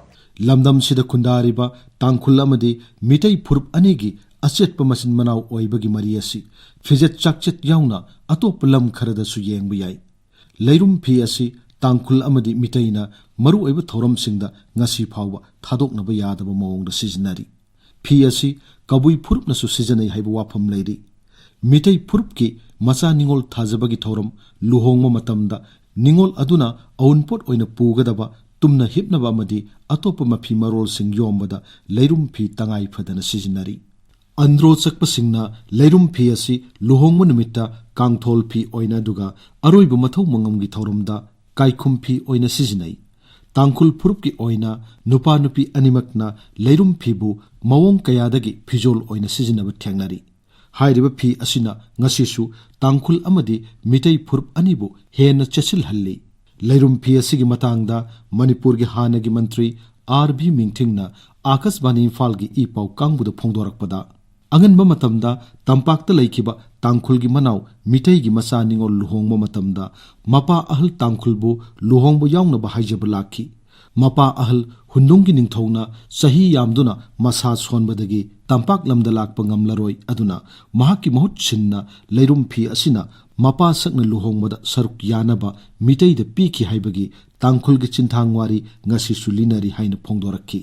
ꯂꯝꯗꯝꯁꯤꯗ ꯈꯨꯟꯗꯥꯔꯤꯕ ꯇꯥꯡꯈꯨꯜ ꯑꯃꯗꯤ ꯃꯤꯇꯩ ꯐꯨꯔꯨꯞ ꯑꯅꯤꯒꯤ ꯑꯆꯦꯠꯄ ꯃꯆꯤꯟ ꯃꯅꯥꯎ ꯑꯣꯏꯕꯒꯤ ꯃꯔꯤ ꯑꯁꯤ ꯐꯤꯖꯦꯠ ꯆꯥꯛꯆꯦꯠ ꯌꯥꯎꯅ ꯑꯇꯣꯞꯄ ꯂꯝ ꯈꯔꯗꯁꯨ ꯌꯦꯡꯕ ꯌꯥꯏ꯫ ꯂꯩꯔꯨꯝ ꯐꯤ ꯑꯁꯤ ꯇꯥꯡꯈꯨꯜ ꯑꯃꯗꯤ ꯃꯤꯇꯩꯅ ꯃꯔꯨꯑꯣꯏꯕ ꯊꯧꯔꯝꯁꯤꯡꯗ ꯉꯁꯤ ꯐꯥꯎꯕ ꯊꯥꯗꯣꯛꯅꯕ ꯌꯥꯗꯕ ꯃꯑꯣꯡꯗ ꯁꯤꯖꯤꯟꯅꯔꯤ꯫ ꯐꯤ ꯑꯁꯤ ꯀꯕꯨꯏ ꯐꯨꯔꯨꯞꯅꯁꯨ ꯁꯤꯖꯤꯟꯅꯩ ꯍꯥꯏꯕ ꯋꯥꯐꯝ ꯂꯩꯔꯤ꯫ ꯃꯤꯇꯩ ꯐꯨꯔꯨꯞꯀꯤ ꯃꯆꯥ ꯅꯤꯉꯣꯜ ꯊꯥꯖꯕꯒꯤ ꯊꯧꯔꯝ, ꯂꯨꯍꯣꯡꯕ ꯃꯇꯝꯗ ꯅꯤꯉꯣꯜ ꯑꯗꯨꯅ ꯑꯎꯟꯄꯣꯠ ꯑꯣꯏꯅ ꯄꯨꯒꯗꯕ ꯇꯨꯝꯅ ꯍꯤꯞꯅꯕ ꯑꯃꯗꯤ ꯑꯇꯣꯞꯄ ꯃꯐꯤ ꯃꯔꯣꯜꯁꯤꯡ ꯌꯣꯝꯕꯗ ꯂꯩꯔꯨꯝ ꯐꯤ ꯇꯉꯥꯏ ꯐꯗꯅ ꯁꯤꯖꯤꯟꯅꯔꯤ꯫ ꯑꯟꯗ꯭ꯔꯣ ꯆꯛꯄꯁꯤꯡꯅ ꯂꯩꯔꯨꯝ ꯐꯤ ꯑꯁꯤ ꯂꯨꯍꯣꯡꯕ ꯅꯨꯃꯤꯠꯇ ꯀꯥꯡꯊꯣꯜ ꯐꯤ ꯑꯣꯏꯅ, ꯑꯗꯨꯒ ꯑꯔꯣꯏꯕ ꯃꯊꯧ ꯃꯉꯝꯒꯤ ꯊꯧꯔꯝꯗ ꯀꯥꯏꯈꯨꯝ ꯐꯤ ꯑꯣꯏꯅ ꯁꯤꯖꯤꯟꯅꯩ꯫ ꯇꯥꯡꯈꯨꯜ ꯐꯨꯔꯨꯞꯀꯤ ꯑꯣꯏꯅ ꯅꯨꯄꯥ ꯅꯨꯄꯤ ꯑꯅꯤꯃꯛꯅ ꯂꯩꯔꯨꯝ ꯐꯤꯕꯨ ꯃꯑꯣꯡ ꯀꯌꯥꯗꯒꯤ ꯐꯤꯖꯣꯜ ꯑꯣꯏꯅ ꯁꯤꯖꯤꯟꯅꯕ ꯊꯦꯡꯅꯔꯤ꯫ ꯍꯥꯏꯔꯤꯕ ꯐꯤ ꯑꯁꯤꯅ ꯉꯁꯤꯁꯨ ꯇꯥꯡꯈꯨꯜ ꯑꯃꯗꯤ ꯃꯤꯇꯩ ꯐꯨꯔꯨꯞ ꯑꯅꯤꯕꯨ ꯍꯦꯟꯅ ꯆꯦꯠꯁꯤꯜꯍꯜꯂꯤ꯫ ꯂꯩꯔꯨꯝ ꯐꯤ ꯑꯁꯤꯒꯤ ꯃꯇꯥꯡꯗ ꯃꯅꯤꯄꯨꯔꯒꯤ ꯍꯥꯟꯅꯒꯤ ꯃꯟꯇ꯭ꯔꯤ ꯑꯥꯔ ꯕꯤ ꯃꯤꯡꯊꯤꯡꯅ ꯑꯥꯀꯥꯁꯕꯥꯅꯤ ꯏꯝꯐꯥꯜꯒꯤ ꯏ ꯄꯥꯎ ꯀꯥꯡꯕꯨꯗ ꯐꯣꯡꯗꯣꯔꯛꯄꯗ, ꯑꯉꯟꯕ ꯃꯇꯝꯗ ꯇꯝꯄꯥꯛꯇ ꯂꯩꯈꯤꯕ ꯇꯥꯡꯈꯨꯜꯒꯤ ꯃꯅꯥꯎ ꯃꯤꯇꯩꯒꯤ ꯃꯆꯥ ꯅꯤꯉꯣꯜ ꯂꯨꯍꯣꯡꯕ ꯃꯇꯝꯗ ꯃꯄꯥ ꯑꯍꯜ ꯇꯥꯡꯈꯨꯜꯕꯨ ꯂꯨꯍꯣꯡꯕ ꯌꯥꯎꯅꯕ ꯍꯥꯏꯖꯕ ꯂꯥꯛꯈꯤ꯫ ꯃꯄꯥ ꯑꯍꯜ ꯍꯨꯟꯗꯨꯡꯒꯤ ꯅꯤꯡꯊꯧꯅ ꯆꯍꯤ ꯌꯥꯝꯗꯨꯅ ꯃꯁꯥ ꯁꯣꯟꯕꯗꯒꯤ ꯇꯝꯄꯥꯛ ꯂꯝꯗ ꯂꯥꯛꯄ ꯉꯝꯂꯔꯣꯏ, ꯑꯗꯨꯅ ꯃꯍꯥꯛꯀꯤ ꯃꯍꯨꯠ ꯁꯤꯟꯅ ꯂꯩꯔꯨꯝ ꯐꯤ ꯑꯁꯤꯅ ꯃꯄꯥ ꯁꯛꯅ ꯂꯨꯍꯣꯡꯕꯗ ꯁꯔꯨꯛ ꯌꯥꯅꯕ ꯃꯤꯇꯩꯗ ꯄꯤꯈꯤ ꯍꯥꯏꯕꯒꯤ ꯇꯥꯡꯈꯨꯜꯒꯤ ꯆꯤꯟꯊꯥꯡ ꯋꯥꯔꯤ ꯉꯁꯤꯁꯨ ꯂꯤꯅꯔꯤ ꯍꯥꯏꯅ ꯐꯣꯡꯗꯣꯔꯛꯈꯤ꯫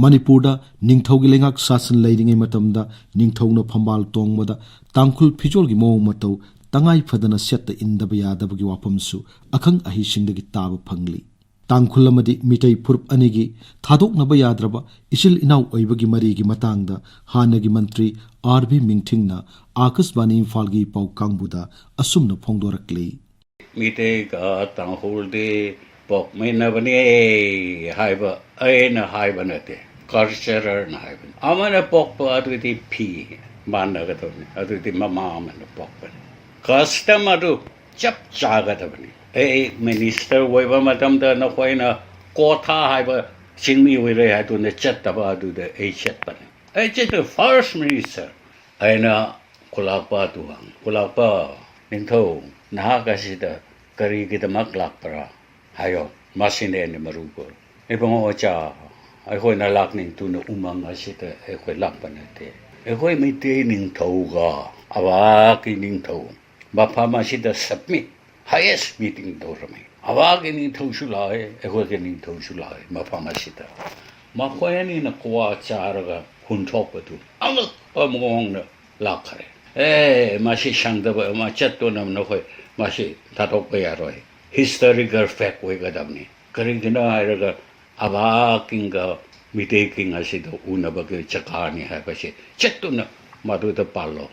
ꯃꯅꯤꯄꯨꯔꯗ ꯅꯤꯡꯊꯧꯒꯤ ꯂꯩꯉꯥꯛ ꯁꯥꯁꯟ ꯂꯩꯔꯤꯉꯩ ꯃꯇꯝꯗ ꯅꯤꯡꯊꯧꯅ ꯐꯝꯕꯥꯜ ꯇꯣꯡꯕꯗ ꯇꯥꯡꯈꯨꯜ ꯐꯤꯖꯣꯜꯒꯤ ꯃꯑꯣꯡ ꯃꯇꯧ ꯇꯉꯥꯏ ꯐꯗꯅ ꯁꯦꯠꯇ ꯏꯟꯗꯕ ꯌꯥꯗꯕꯒꯤ ꯋꯥꯐꯝꯁꯨ ꯑꯈꯪ ꯑꯍꯩꯁꯤꯡꯗꯒꯤ ꯇꯥꯕ ꯐꯪꯂꯤ꯫ ꯇꯥꯡꯈꯨꯜ ꯑꯃꯗꯤ ꯃꯤꯇꯩ ꯐꯨꯔꯨꯞ ꯑꯅꯤꯒꯤ ꯊꯥꯗꯣꯛꯅꯕ ꯌꯥꯗ꯭ꯔꯕ ꯏꯆꯤꯜ ꯏꯅꯥꯎ ꯑꯣꯏꯕꯒꯤ ꯃꯔꯤꯒꯤ ꯃꯇꯥꯡꯗ ꯍꯥꯟꯅꯒꯤ ꯃꯟꯇ꯭ꯔꯤ ꯑꯥꯔ ꯕꯤ ꯃꯤꯡꯊꯤꯡꯅ ꯑꯥꯀꯥꯁꯕꯥꯅꯤ ꯏꯝꯐꯥꯜꯒꯤ ꯄꯥꯎ ꯀꯥꯡꯕꯨꯗ ꯑꯁꯨꯝꯅ ꯐꯣꯡꯗꯣꯔꯛꯂꯤ꯫ ꯃꯤꯇꯩꯒ ꯇꯥꯡꯈꯨꯜꯗꯤ ꯄꯣꯛꯃꯤꯟꯅꯕꯅꯦ ꯍꯥꯏꯕ ꯑꯩꯅ ꯍꯥꯏꯕ ꯅꯠꯇꯦ, ꯀꯜꯆꯔꯅ ꯍꯥꯏꯕꯅꯤ꯫ ꯑꯃꯅ ꯄꯣꯛꯄ ꯑꯗꯨꯗꯤ ꯐꯤ ꯃꯥꯟꯅꯒꯗꯕꯅꯤ, ꯑꯗꯨꯗꯤ ꯃꯃꯥ ꯑꯃꯅ ꯄꯣꯛꯄꯅꯤ꯫ ꯀꯁꯇꯝ ꯑꯗꯨ ꯆꯞ ꯆꯥꯒꯗꯕꯅꯤ꯫ ꯑꯩ ꯃꯤꯅꯤꯁꯇꯔ ꯑꯣꯏꯕ ꯃꯇꯝꯗ ꯅꯈꯣꯏꯅ ꯀꯣꯊꯥ ꯍꯥꯏꯕ ꯆꯤꯡꯃꯤ ꯑꯣꯏꯔꯦ ꯍꯥꯏꯗꯨꯅ ꯆꯠꯇꯕ ꯑꯗꯨꯗ ꯑꯩ ꯆꯠꯄꯅꯤ꯫ ꯑꯩ ꯆꯠꯇ ꯐꯥꯔꯁ ꯃꯤꯅꯤꯁꯇꯔ ꯑꯩꯅ ꯈꯨꯂꯥꯛꯄ ꯑꯗꯨ ꯍꯪꯉꯤ, "ꯈꯨꯂꯥꯛꯄ ꯅꯤꯡꯊꯧ, ꯅꯍꯥꯛ ꯑꯁꯤꯗ ꯀꯔꯤꯒꯤꯗꯃꯛ ꯂꯥꯛꯄ꯭ꯔꯥ? ꯍꯥꯏꯌꯣ, ꯃꯁꯤꯅ ꯑꯩꯅ ꯃꯔꯨ ꯀꯣꯏ꯫ ꯏꯕꯨꯡꯉꯣ ꯃꯆꯥ, ꯑꯩꯈꯣꯏꯅ ꯂꯥꯛꯅꯤꯡꯗꯨꯅ ꯎꯃꯪ ꯑꯁꯤꯗ ꯑꯩꯈꯣꯏ ꯂꯥꯛꯄ ꯅꯠꯇꯦ꯫ ꯑꯩꯈꯣꯏ ꯃꯩꯇꯩ ꯅꯤꯡꯊꯧꯒ ꯑꯕꯥꯀꯤ ꯅꯤꯡꯊꯧ ꯃꯐꯝ ꯑꯁꯤꯗ ꯁꯕꯃꯤꯠ ꯍꯥꯏꯌꯦꯁ ꯃꯤꯇꯤꯡ ꯇꯧꯔꯝꯃꯤ꯫ ꯑꯕꯥꯀꯤ ꯅꯤꯡꯊꯧꯁꯨ ꯂꯥꯛꯑꯦ, ꯑꯩꯈꯣꯏꯒꯤ ꯅꯤꯡꯊꯧꯁꯨ ꯂꯥꯛꯑꯦ ꯃꯐꯝ ꯑꯁꯤꯗ꯫ ꯃꯈꯣꯏ ꯑꯅꯤꯅ ꯀ꯭ꯋꯥ ꯆꯥꯔꯒ ꯍꯨꯟꯊꯣꯛꯄꯗꯨ ꯑꯉꯛꯄ ꯃꯑꯣꯡꯗ ꯂꯥꯛꯈ꯭ꯔꯦ꯫ ꯑꯦ, ꯃꯁꯤ ꯁꯪꯗꯕ ꯑꯃ ꯆꯠꯇꯨꯅ ꯅꯈꯣꯏ ꯃꯁꯤ ꯊꯥꯗꯣꯛꯄ ꯌꯥꯔꯣꯏ꯫ ꯍꯤꯁꯇꯣꯔꯤꯀꯦꯜ ꯐꯦꯛ ꯑꯣꯏꯒꯗꯕꯅꯤ꯫ ꯀꯔꯤꯒꯤꯅꯣ ꯍꯥꯏꯔꯒ ꯑꯕꯥ ꯀꯤꯡꯒ ꯃꯤꯇꯩ ꯀꯤꯡ ꯑꯁꯤꯗ ꯎꯅꯕꯒꯤ ꯖꯒꯥꯅꯤ ꯍꯥꯏꯕꯁꯤ ꯆꯠꯇꯨꯅ ꯃꯗꯨꯗ ꯄꯥꯜꯂꯣ꯫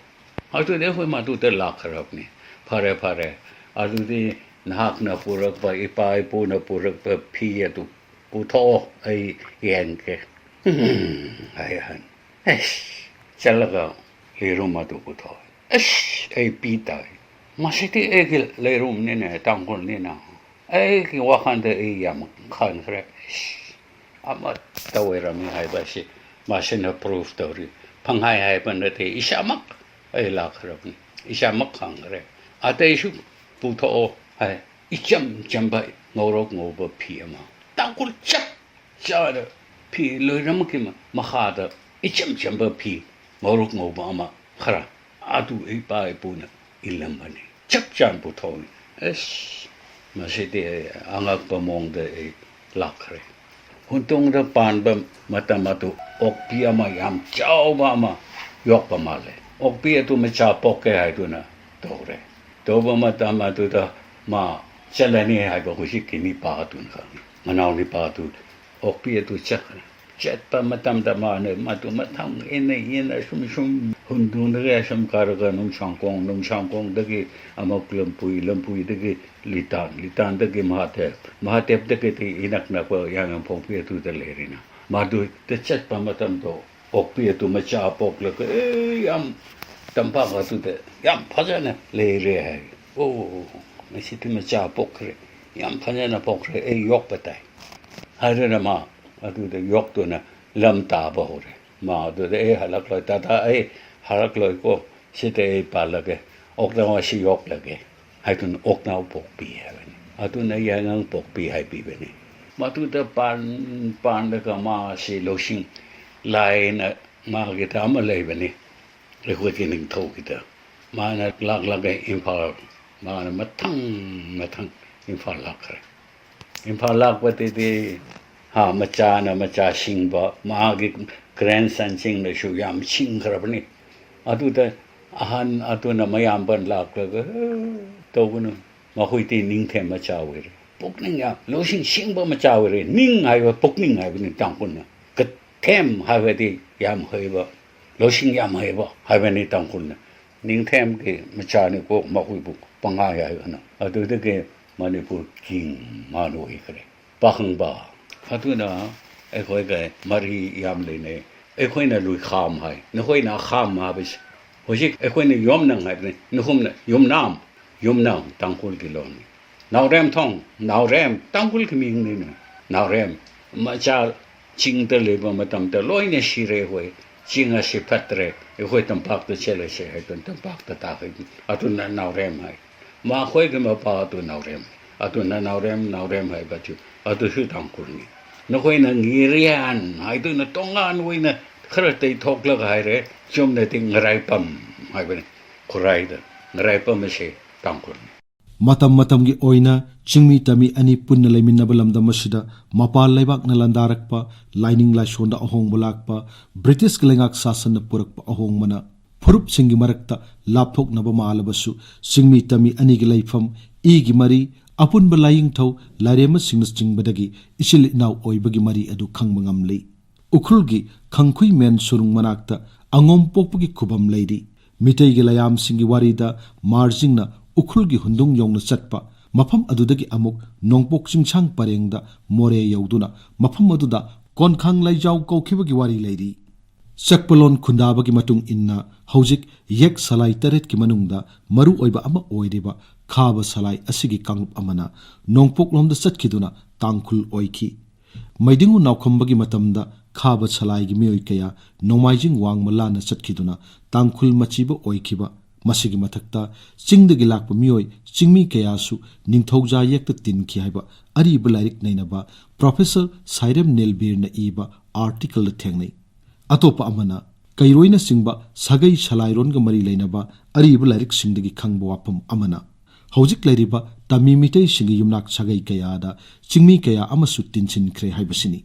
ꯑꯗꯨꯗꯤ ꯑꯩꯈꯣꯏ ꯃꯗꯨꯗ ꯂꯥꯛꯈ꯭ꯔꯕꯅꯤ꯫ ꯐꯔꯦ, ꯐꯔꯦ꯫ ꯑꯗꯨꯗꯤ ꯅꯍꯥꯛꯅ ꯄꯨꯔꯛꯄ, ꯏꯄꯥ ꯏꯄꯨꯅ ꯄꯨꯔꯛꯄ ꯐꯤ ꯑꯗꯨ ꯄꯨꯊꯣꯛꯑꯣ, ꯑꯩ ꯌꯦꯡꯒꯦ ꯍꯥꯏ ꯑꯍꯟ꯫ ꯑꯩꯁ, ꯆꯠꯂꯒ ꯂꯩꯔꯨꯝ ꯑꯗꯨ ꯄꯨꯊꯣꯛꯑꯦ꯫ ꯑꯁ, ꯑꯩ ꯄꯤ ꯇꯥꯏ꯫ ꯃꯁꯤꯗꯤ ꯑꯩꯒꯤ ꯂꯩꯔꯨꯝꯅꯤꯅꯦ, ꯇꯥꯡꯈꯨꯜꯅꯤꯅ꯫ ꯑꯩꯒꯤ ꯋꯥꯈꯜꯗ ꯑꯩ ꯌꯥꯝ ꯈꯟꯈ꯭ꯔꯦ꯫ ꯑꯁ, ꯑꯃꯠꯇ ꯑꯣꯏꯔꯝꯃꯤ ꯍꯥꯏꯕ ꯑꯁꯤ ꯃꯁꯤꯅ proof ꯇꯧꯔꯤ꯫ ꯄꯪꯍꯥꯏ ꯍꯥꯏꯕ ꯅꯠꯇꯦ, ꯏꯁꯥꯃꯛ ꯑꯩ ꯂꯥꯛꯈ꯭ꯔꯕꯅꯤ, ꯏꯁꯥꯃꯛ ꯈꯪꯈ꯭ꯔꯦ꯫ ꯑꯇꯩꯁꯨ ꯄꯨꯊꯣꯛꯑꯣ ꯍꯥꯏ꯫ ꯏꯆꯝ ꯆꯝꯕ ꯉꯧꯔꯣꯛ ꯉꯧꯕ ꯐꯤ ꯑꯃ, ꯇꯥꯡꯈꯨꯜ ꯆꯞ ꯆꯥꯅ ꯐꯤ ꯂꯣꯏꯅꯃꯛꯀꯤ ꯃ-, ꯃꯈꯥꯗ ꯏꯆꯝ ꯆꯝꯕ ꯐꯤ ꯉꯧꯔꯣꯛ ꯉꯧꯕ ꯑꯃ ꯈꯔ, ꯑꯗꯨ ꯏꯄꯥ ꯏꯄꯨꯅ ꯏꯜꯂꯝꯕꯅꯤ, ꯆꯞ ꯆꯥꯅ ꯄꯨꯊꯣꯛꯏ꯫ ꯑꯁ, ꯃꯁꯤꯗꯤ ꯑꯩ ꯑꯉꯛꯄ ꯃꯑꯣꯡꯗ ꯑꯩ ꯂꯥꯛꯈ꯭ꯔꯦ꯫ ꯍꯨꯟꯗꯨꯡꯗ ꯄꯥꯟꯕ ꯃꯇꯝ ꯑꯗꯨ ꯑꯣꯛꯄꯤ ꯑꯃ ꯌꯥꯝ ꯆꯥꯎꯕ ꯑꯃ ꯌꯣꯛꯄ ꯃꯥꯜꯂꯦ꯫ ꯑꯣꯛꯄꯤ ꯑꯗꯨ ꯃꯆꯥ ꯄꯣꯛꯀꯦ ꯍꯥꯏꯗꯨꯅ ꯇꯧꯔꯦ꯫ ꯇꯧꯕ ꯃꯇꯝ ꯑꯗꯨꯗ ꯃꯥ ꯆꯠꯂꯅꯤ ꯍꯥꯏꯕ ꯍꯧꯖꯤꯛꯀꯤ ꯅꯤꯄꯥ ꯑꯗꯨꯅ ꯈꯪꯉꯤ꯫ ꯃꯅꯥꯎ ꯅꯤꯄꯥ ꯑꯗꯨ ꯑꯣꯛꯄꯤ ꯑꯗꯨ ꯆꯠꯈ꯭ꯔꯦ꯫ ꯆꯠꯄ ꯃꯇꯝꯗ ꯃꯥꯅ ꯃꯗꯨ ꯃꯊꯪ ꯏꯟꯅ ꯏꯟꯅ ꯁꯨꯝ ꯁꯨꯝ ꯍꯨꯟꯗꯨꯅꯒ ꯁꯨꯝ ꯀꯥꯔꯒ ꯅꯨꯡꯁꯥꯡꯈꯣꯡ, ꯅꯨꯡꯁꯥꯡꯈꯣꯡꯗꯒꯤ ꯑꯃꯨꯛ ꯂꯝꯄꯨꯏ, ꯂꯝꯄꯨꯏꯗꯒꯤ ꯂꯤꯇꯥꯟ, ꯂꯤꯇꯥꯟꯗꯒꯤ ꯃꯍꯥꯗꯦꯕ, ꯃꯍꯥꯗꯦꯕꯗꯒꯤꯗꯤ ꯏꯅꯛ ꯅꯛꯄ ꯌꯥꯏꯉꯪꯄꯣꯛꯄꯤ ꯑꯗꯨꯗ ꯂꯩꯔꯤꯅ꯫ ꯃꯗꯨꯗ ꯆꯠꯄ ꯃꯇꯝꯗꯣ ꯑꯣꯛꯄꯤ ꯑꯗꯨ ꯃꯆꯥ ꯄꯣꯛꯂꯒ, ꯑꯦ, ꯌꯥꯝ ꯇꯝꯄꯥꯛ ꯑꯗꯨꯗ ꯌꯥꯝ ꯐꯖꯅ ꯂꯩꯔꯦ ꯍꯥꯏ꯫ ꯑꯣ, ꯉꯁꯤꯗꯤ ꯃꯆꯥ ꯄꯣꯛꯈ꯭ꯔꯦ, ꯌꯥꯝ ꯐꯖꯅ ꯄꯣꯛꯈ꯭ꯔꯦ, ꯑꯩ ꯌꯣꯛꯄ ꯇꯥꯏ ꯍꯥꯏꯗꯨꯅ ꯃꯥ ꯑꯗꯨꯗ ꯌꯣꯛꯇꯨꯅ ꯂꯝ ꯇꯥꯕ ꯍꯧꯔꯦ꯫ ꯃꯥ ꯑꯗꯨꯗ, "ꯑꯦ, ꯍꯜꯂꯛꯂꯣꯏ, ꯇꯥꯇꯥ, ꯑꯩ ꯍꯜꯂꯛꯂꯣꯏꯀꯣ, ꯁꯤꯗ ꯑꯩ ꯄꯥꯜꯂꯒꯦ, ꯑꯣꯛꯅꯥꯎ ꯑꯁꯤ ꯌꯣꯛꯂꯒꯦ" ꯍꯥꯏꯗꯨꯅ ꯑꯣꯛꯅꯥꯎ ꯄꯣꯛꯄꯤ ꯍꯥꯏꯕꯅꯤ꯫ ꯑꯗꯨꯅ ꯌꯥꯏꯉꯪ ꯄꯣꯛꯄꯤ ꯍꯥꯏꯕꯤꯕꯅꯤ꯫ ꯃꯗꯨꯗ ꯄꯥꯟ-, ꯄꯥꯟꯂꯒ ꯃꯥꯁꯤ ꯂꯧꯁꯤꯡ ꯂꯥꯏꯅ ꯃꯥꯒꯤꯗ ꯑꯃ ꯂꯩꯕꯅꯤ, ꯑꯩꯈꯣꯏꯒꯤ ꯅꯤꯡꯊꯧꯒꯤꯗ꯫ ꯃꯥꯅ ꯂꯥꯛꯂꯒ ꯏꯝꯐꯥꯜ, ꯃꯥꯅ ꯃꯊꯪ ꯃꯊꯪ ꯏꯝꯐꯥꯜ ꯂꯥꯛꯈ꯭ꯔꯦ꯫ ꯏꯝꯐꯥꯜ ꯂꯥꯛꯄꯗꯗꯤ, ꯍꯥ, ꯃꯆꯥꯅ ꯃꯆꯥ ꯁꯤꯡꯕ, ꯃꯥꯒꯤ grandson ꯁꯤꯡꯅꯁꯨ ꯌꯥꯝ ꯁꯤꯡꯈ꯭ꯔꯕꯅꯤ꯫ ꯑꯗꯨꯗ ꯑꯍꯟ ꯑꯗꯨꯅ ꯃꯌꯥꯝꯕ ꯂꯥꯛꯂꯒ, "ꯑꯦ, ꯇꯧꯒꯅꯨ, ꯃꯈꯣꯏꯗꯤ ꯅꯤꯡꯊꯦꯝ ꯃꯆꯥ ꯑꯣꯏꯔꯦ, ꯄꯨꯛꯅꯤꯡ ꯌꯥꯝ, ꯂꯧꯁꯤꯡ ꯁꯤꯡꯕ ꯃꯆꯥ ꯑꯣꯏꯔꯦ"꯫ ꯅꯤꯡ ꯍꯥꯏꯕ ꯄꯨꯛꯅꯤꯡ ꯍꯥꯏꯕꯅꯤ ꯇꯥꯡꯈꯨꯜꯅ꯫ ꯀꯊꯦꯝ ꯍꯥꯏꯕꯗꯤ ꯌꯥꯝ ꯍꯩꯕ, ꯂꯧꯁꯤꯡ ꯌꯥꯝ ꯍꯩꯕ ꯍꯥꯏꯕꯅꯤ ꯇꯥꯡꯈꯨꯜꯅ꯫ ꯅꯤꯡꯊꯦꯝꯒꯤ ꯃꯆꯥꯅꯤꯀꯣ, ꯃꯈꯣꯏꯕꯨ ꯄꯪꯍꯥꯏ ꯍꯥꯏꯒꯅꯨ꯫ ꯑꯗꯨꯗꯒꯤ ꯃꯅꯤꯄꯨꯔ ꯀꯤꯡ ꯃꯥꯅ ꯑꯣꯏꯈ꯭ꯔꯦ꯫ ꯄꯥꯈꯪꯕ, ꯑꯗꯨꯅ ꯑꯩꯈꯣꯏꯒ ꯃꯔꯤ ꯌꯥꯝ ꯂꯩꯅꯩ꯫ ꯑꯩꯈꯣꯏꯅ ꯂꯨꯏꯈꯥꯝ ꯍꯥꯏ, ꯅꯈꯣꯏꯅ ꯑꯈꯥꯝ ꯍꯥꯏꯕꯁꯤ꯫ ꯍꯧꯖꯤꯛ ꯑꯩꯈꯣꯏꯅ ꯌꯣꯝꯅꯪ ꯍꯥꯏꯕꯅꯤ, ꯅꯈꯣꯏꯅ ꯌꯨꯝꯅꯥꯝ꯫ ꯌꯨꯝꯅꯥꯝ ꯇꯥꯡꯈꯨꯜꯒꯤ ꯂꯣꯟꯅꯤ꯫ ꯅꯥꯎꯔꯦꯝꯊꯣꯡ, ꯅꯥꯎꯔꯦꯝ ꯇꯥꯡꯈꯨꯜꯒꯤ ꯃꯤꯡꯅꯤꯅꯦ꯫ ꯅꯥꯎꯔꯦꯝ ꯃꯆꯥ ꯆꯤꯡꯗ ꯂꯩꯕ ꯃꯇꯝꯗ ꯂꯣꯏꯅ ꯁꯤꯔꯦ꯫ ꯑꯩꯈꯣꯏ ꯆꯤꯡ ꯑꯁꯤ ꯐꯠꯇ꯭ꯔꯦ, ꯑꯩꯈꯣꯏ ꯇꯝꯄꯥꯛꯇ ꯆꯠꯂꯁꯦ ꯍꯥꯏꯗꯨꯅ ꯇꯝꯄꯥꯛꯇ ꯇꯥꯈꯤꯕꯅꯤ꯫ ꯑꯗꯨꯅ ꯅꯥꯎꯔꯦꯝ ꯍꯥꯏ꯫ ꯃꯈꯣꯏꯒꯤ ꯃꯄꯥ ꯑꯗꯨ ꯅꯥꯎꯔꯦꯝ꯫ ꯑꯗꯨꯅ ꯅꯥꯎꯔꯦꯝ, ꯅꯥꯎꯔꯦꯝ ꯍꯥꯏꯕꯗꯨ ꯑꯗꯨꯁꯨ ꯇꯥꯡꯈꯨꯜꯅꯤ꯫ ꯅꯈꯣꯏꯅ ꯉꯤꯔꯤꯌꯥꯟ ꯍꯥꯏꯗꯨꯅ ꯇꯣꯉꯥꯟ ꯑꯣꯏꯅ ꯈꯔ ꯇꯩꯊꯣꯛꯂꯒ ꯍꯥꯏꯔꯦ꯫ ꯆꯨꯝꯅꯗꯤ ꯉꯔꯥꯏꯄꯝ ꯍꯥꯏꯕꯅꯤ꯫ ꯈꯨꯔꯥꯏꯗ ꯉꯔꯥꯏꯄꯝ ꯑꯁꯤ ꯇꯥꯡꯈꯨꯜꯅꯤ꯫ ꯃꯇꯝ ꯃꯇꯝꯒꯤ ꯑꯣꯏꯅ ꯆꯤꯡꯃꯤ ꯇꯝꯃꯤ ꯑꯅꯤ ꯄꯨꯟꯅ ꯂꯩꯃꯤꯟꯅꯕ ꯂꯝꯗꯝ ꯑꯁꯤꯗ ꯃꯄꯥꯟ ꯂꯩꯕꯥꯛꯅ ꯂꯥꯟꯗꯥꯔꯛꯄ, ꯂꯥꯏꯅꯤꯡ ꯂꯥꯏꯁꯣꯟꯗ ꯑꯍꯣꯡꯕ ꯂꯥꯛꯄ, ꯕ꯭ꯔꯤꯇꯤꯁꯀꯤ ꯂꯩꯉꯥꯛ ꯁꯥꯁꯟꯅ ꯄꯨꯔꯛꯄ ꯑꯍꯣꯡꯕꯅ ꯐꯨꯔꯨꯞꯁꯤꯡꯒꯤ ꯃꯔꯛꯇ ꯂꯥꯞꯊꯣꯛꯅꯕ ꯃꯥꯜꯂꯕꯁꯨ, ꯆꯤꯡꯃꯤ ꯇꯝꯃꯤ ꯑꯅꯤꯒꯤ ꯂꯩꯐꯝ, ꯏꯒꯤ ꯃꯔꯤ, ꯑꯄꯨꯟꯕ ꯂꯥꯏꯌꯦꯡꯊꯧ, ꯂꯥꯏꯔꯦꯝꯃꯁꯤꯡꯅꯆꯤꯡꯕꯗꯒꯤ ꯏꯆꯤꯜ ꯏꯅꯥꯎ ꯑꯣꯏꯕꯒꯤ ꯃꯔꯤ ꯑꯗꯨ ꯈꯪꯕ ꯉꯝꯂꯤ꯫ ꯎꯈ꯭ꯔꯨꯜꯒꯤ ꯈꯪꯈꯨꯏ ꯃꯦꯟ ꯁꯨꯔꯨꯡ ꯃꯅꯥꯛꯇ ꯑꯉꯣꯝ ꯄꯣꯛꯄꯒꯤ ꯈꯨꯕꯝ ꯂꯩꯔꯤ꯫ ꯃꯤꯇꯩꯒꯤ ꯂꯥꯏꯌꯥꯝꯁꯤꯡꯒꯤ ꯋꯥꯔꯤꯗ ꯃꯥꯔꯖꯤꯡꯅ ꯎꯈ꯭ꯔꯨꯜꯒꯤ ꯍꯨꯟꯗꯨꯡ ꯌꯧꯅ ꯆꯠꯄ, ꯃꯐꯝ ꯑꯗꯨꯗꯒꯤ ꯑꯃꯨꯛ ꯅꯣꯡꯄꯣꯛ ꯆꯤꯡꯁꯥꯡ ꯄꯔꯦꯡꯗ ꯃꯣꯔꯦ ꯌꯧꯗꯨꯅ ꯃꯐꯝ ꯑꯗꯨꯗ ꯀꯣꯟꯈꯥꯡ ꯂꯩꯖꯥꯎ ꯀꯧꯈꯤꯕꯒꯤ ꯋꯥꯔꯤ ꯂꯩꯔꯤ꯫ ꯆꯛꯄꯂꯣꯟ ꯈꯨꯟꯗꯥꯕꯒꯤ ꯃꯇꯨꯡ ꯏꯟꯅ ꯍꯧꯖꯤꯛ ꯌꯦꯛ ꯁꯂꯥꯏ ꯇꯔꯦꯠꯀꯤ ꯃꯅꯨꯡꯗ ꯃꯔꯨ ꯑꯣꯏꯕ ꯑꯃ ꯑꯣꯏꯔꯤꯕ ꯈꯥꯕ ꯁꯂꯥꯏ ꯑꯁꯤꯒꯤ ꯀꯥꯡꯂꯨꯞ ꯑꯃꯅ ꯅꯣꯡꯄꯣꯛꯂꯣꯝꯗ ꯆꯠꯈꯤꯗꯨꯅ ꯇꯥꯡꯈꯨꯜ ꯑꯣꯏꯈꯤ꯫ ꯃꯩꯗꯤꯡꯉꯨ ꯅꯥꯎꯈꯝꯕꯒꯤ ꯃꯇꯝꯗ ꯈꯥꯕ ꯁꯂꯥꯏꯒꯤ ꯃꯤꯑꯣꯏ ꯀꯌꯥ ꯅꯣꯡꯃꯥꯏꯖꯤꯡ ꯋꯥꯡꯃ ꯂꯥꯟꯅ ꯆꯠꯈꯤꯗꯨꯅ ꯇꯥꯡꯈꯨꯜ ꯃꯆꯤꯕ ꯑꯣꯏꯈꯤꯕ, ꯃꯁꯤꯒꯤ ꯃꯊꯛꯇ ꯆꯤꯡꯗꯒꯤ ꯂꯥꯛꯄ ꯃꯤꯑꯣꯏ ꯆꯤꯡꯃꯤ ꯀꯌꯥꯁꯨ ꯅꯤꯡꯊꯧꯖꯥ ꯌꯦꯛꯇ ꯇꯤꯟꯈꯤ ꯍꯥꯏꯕ ꯑꯔꯤꯕ ꯂꯥꯏꯔꯤꯛ ꯅꯩꯅꯕ ꯄ꯭ꯔꯣꯐꯦꯁꯔ ꯁꯥꯏꯔꯦꯝ ꯅꯤꯜꯕꯤꯔꯅ ꯏꯕ ꯑꯥꯔꯇꯤꯀꯜꯗ ꯊꯦꯡꯅꯩ꯫ ꯑꯇꯣꯞꯄ ꯑꯃꯅ, ꯀꯩꯔꯣꯏꯅꯆꯤꯡꯕ ꯁꯥꯒꯩ ꯁꯂꯥꯏꯔꯣꯟꯒ ꯃꯔꯤ ꯂꯩꯅꯕ ꯑꯔꯤꯕ ꯂꯥꯏꯔꯤꯛꯁꯤꯡꯗꯒꯤ ꯈꯪꯕ ꯋꯥꯐꯝ ꯑꯃꯅ, ꯍꯧꯖꯤꯛ ꯂꯩꯔꯤꯕ ꯇꯝꯃꯤ ꯃꯤꯇꯩꯁꯤꯡꯒꯤ ꯌꯨꯝꯅꯥꯛ ꯁꯥꯒꯩ ꯀꯌꯥꯗ ꯆꯤꯡꯃꯤ ꯀꯌꯥ ꯑꯃꯁꯨ ꯇꯤꯟꯁꯤꯟꯈ꯭ꯔꯦ ꯍꯥꯏꯕꯁꯤꯅꯤ꯫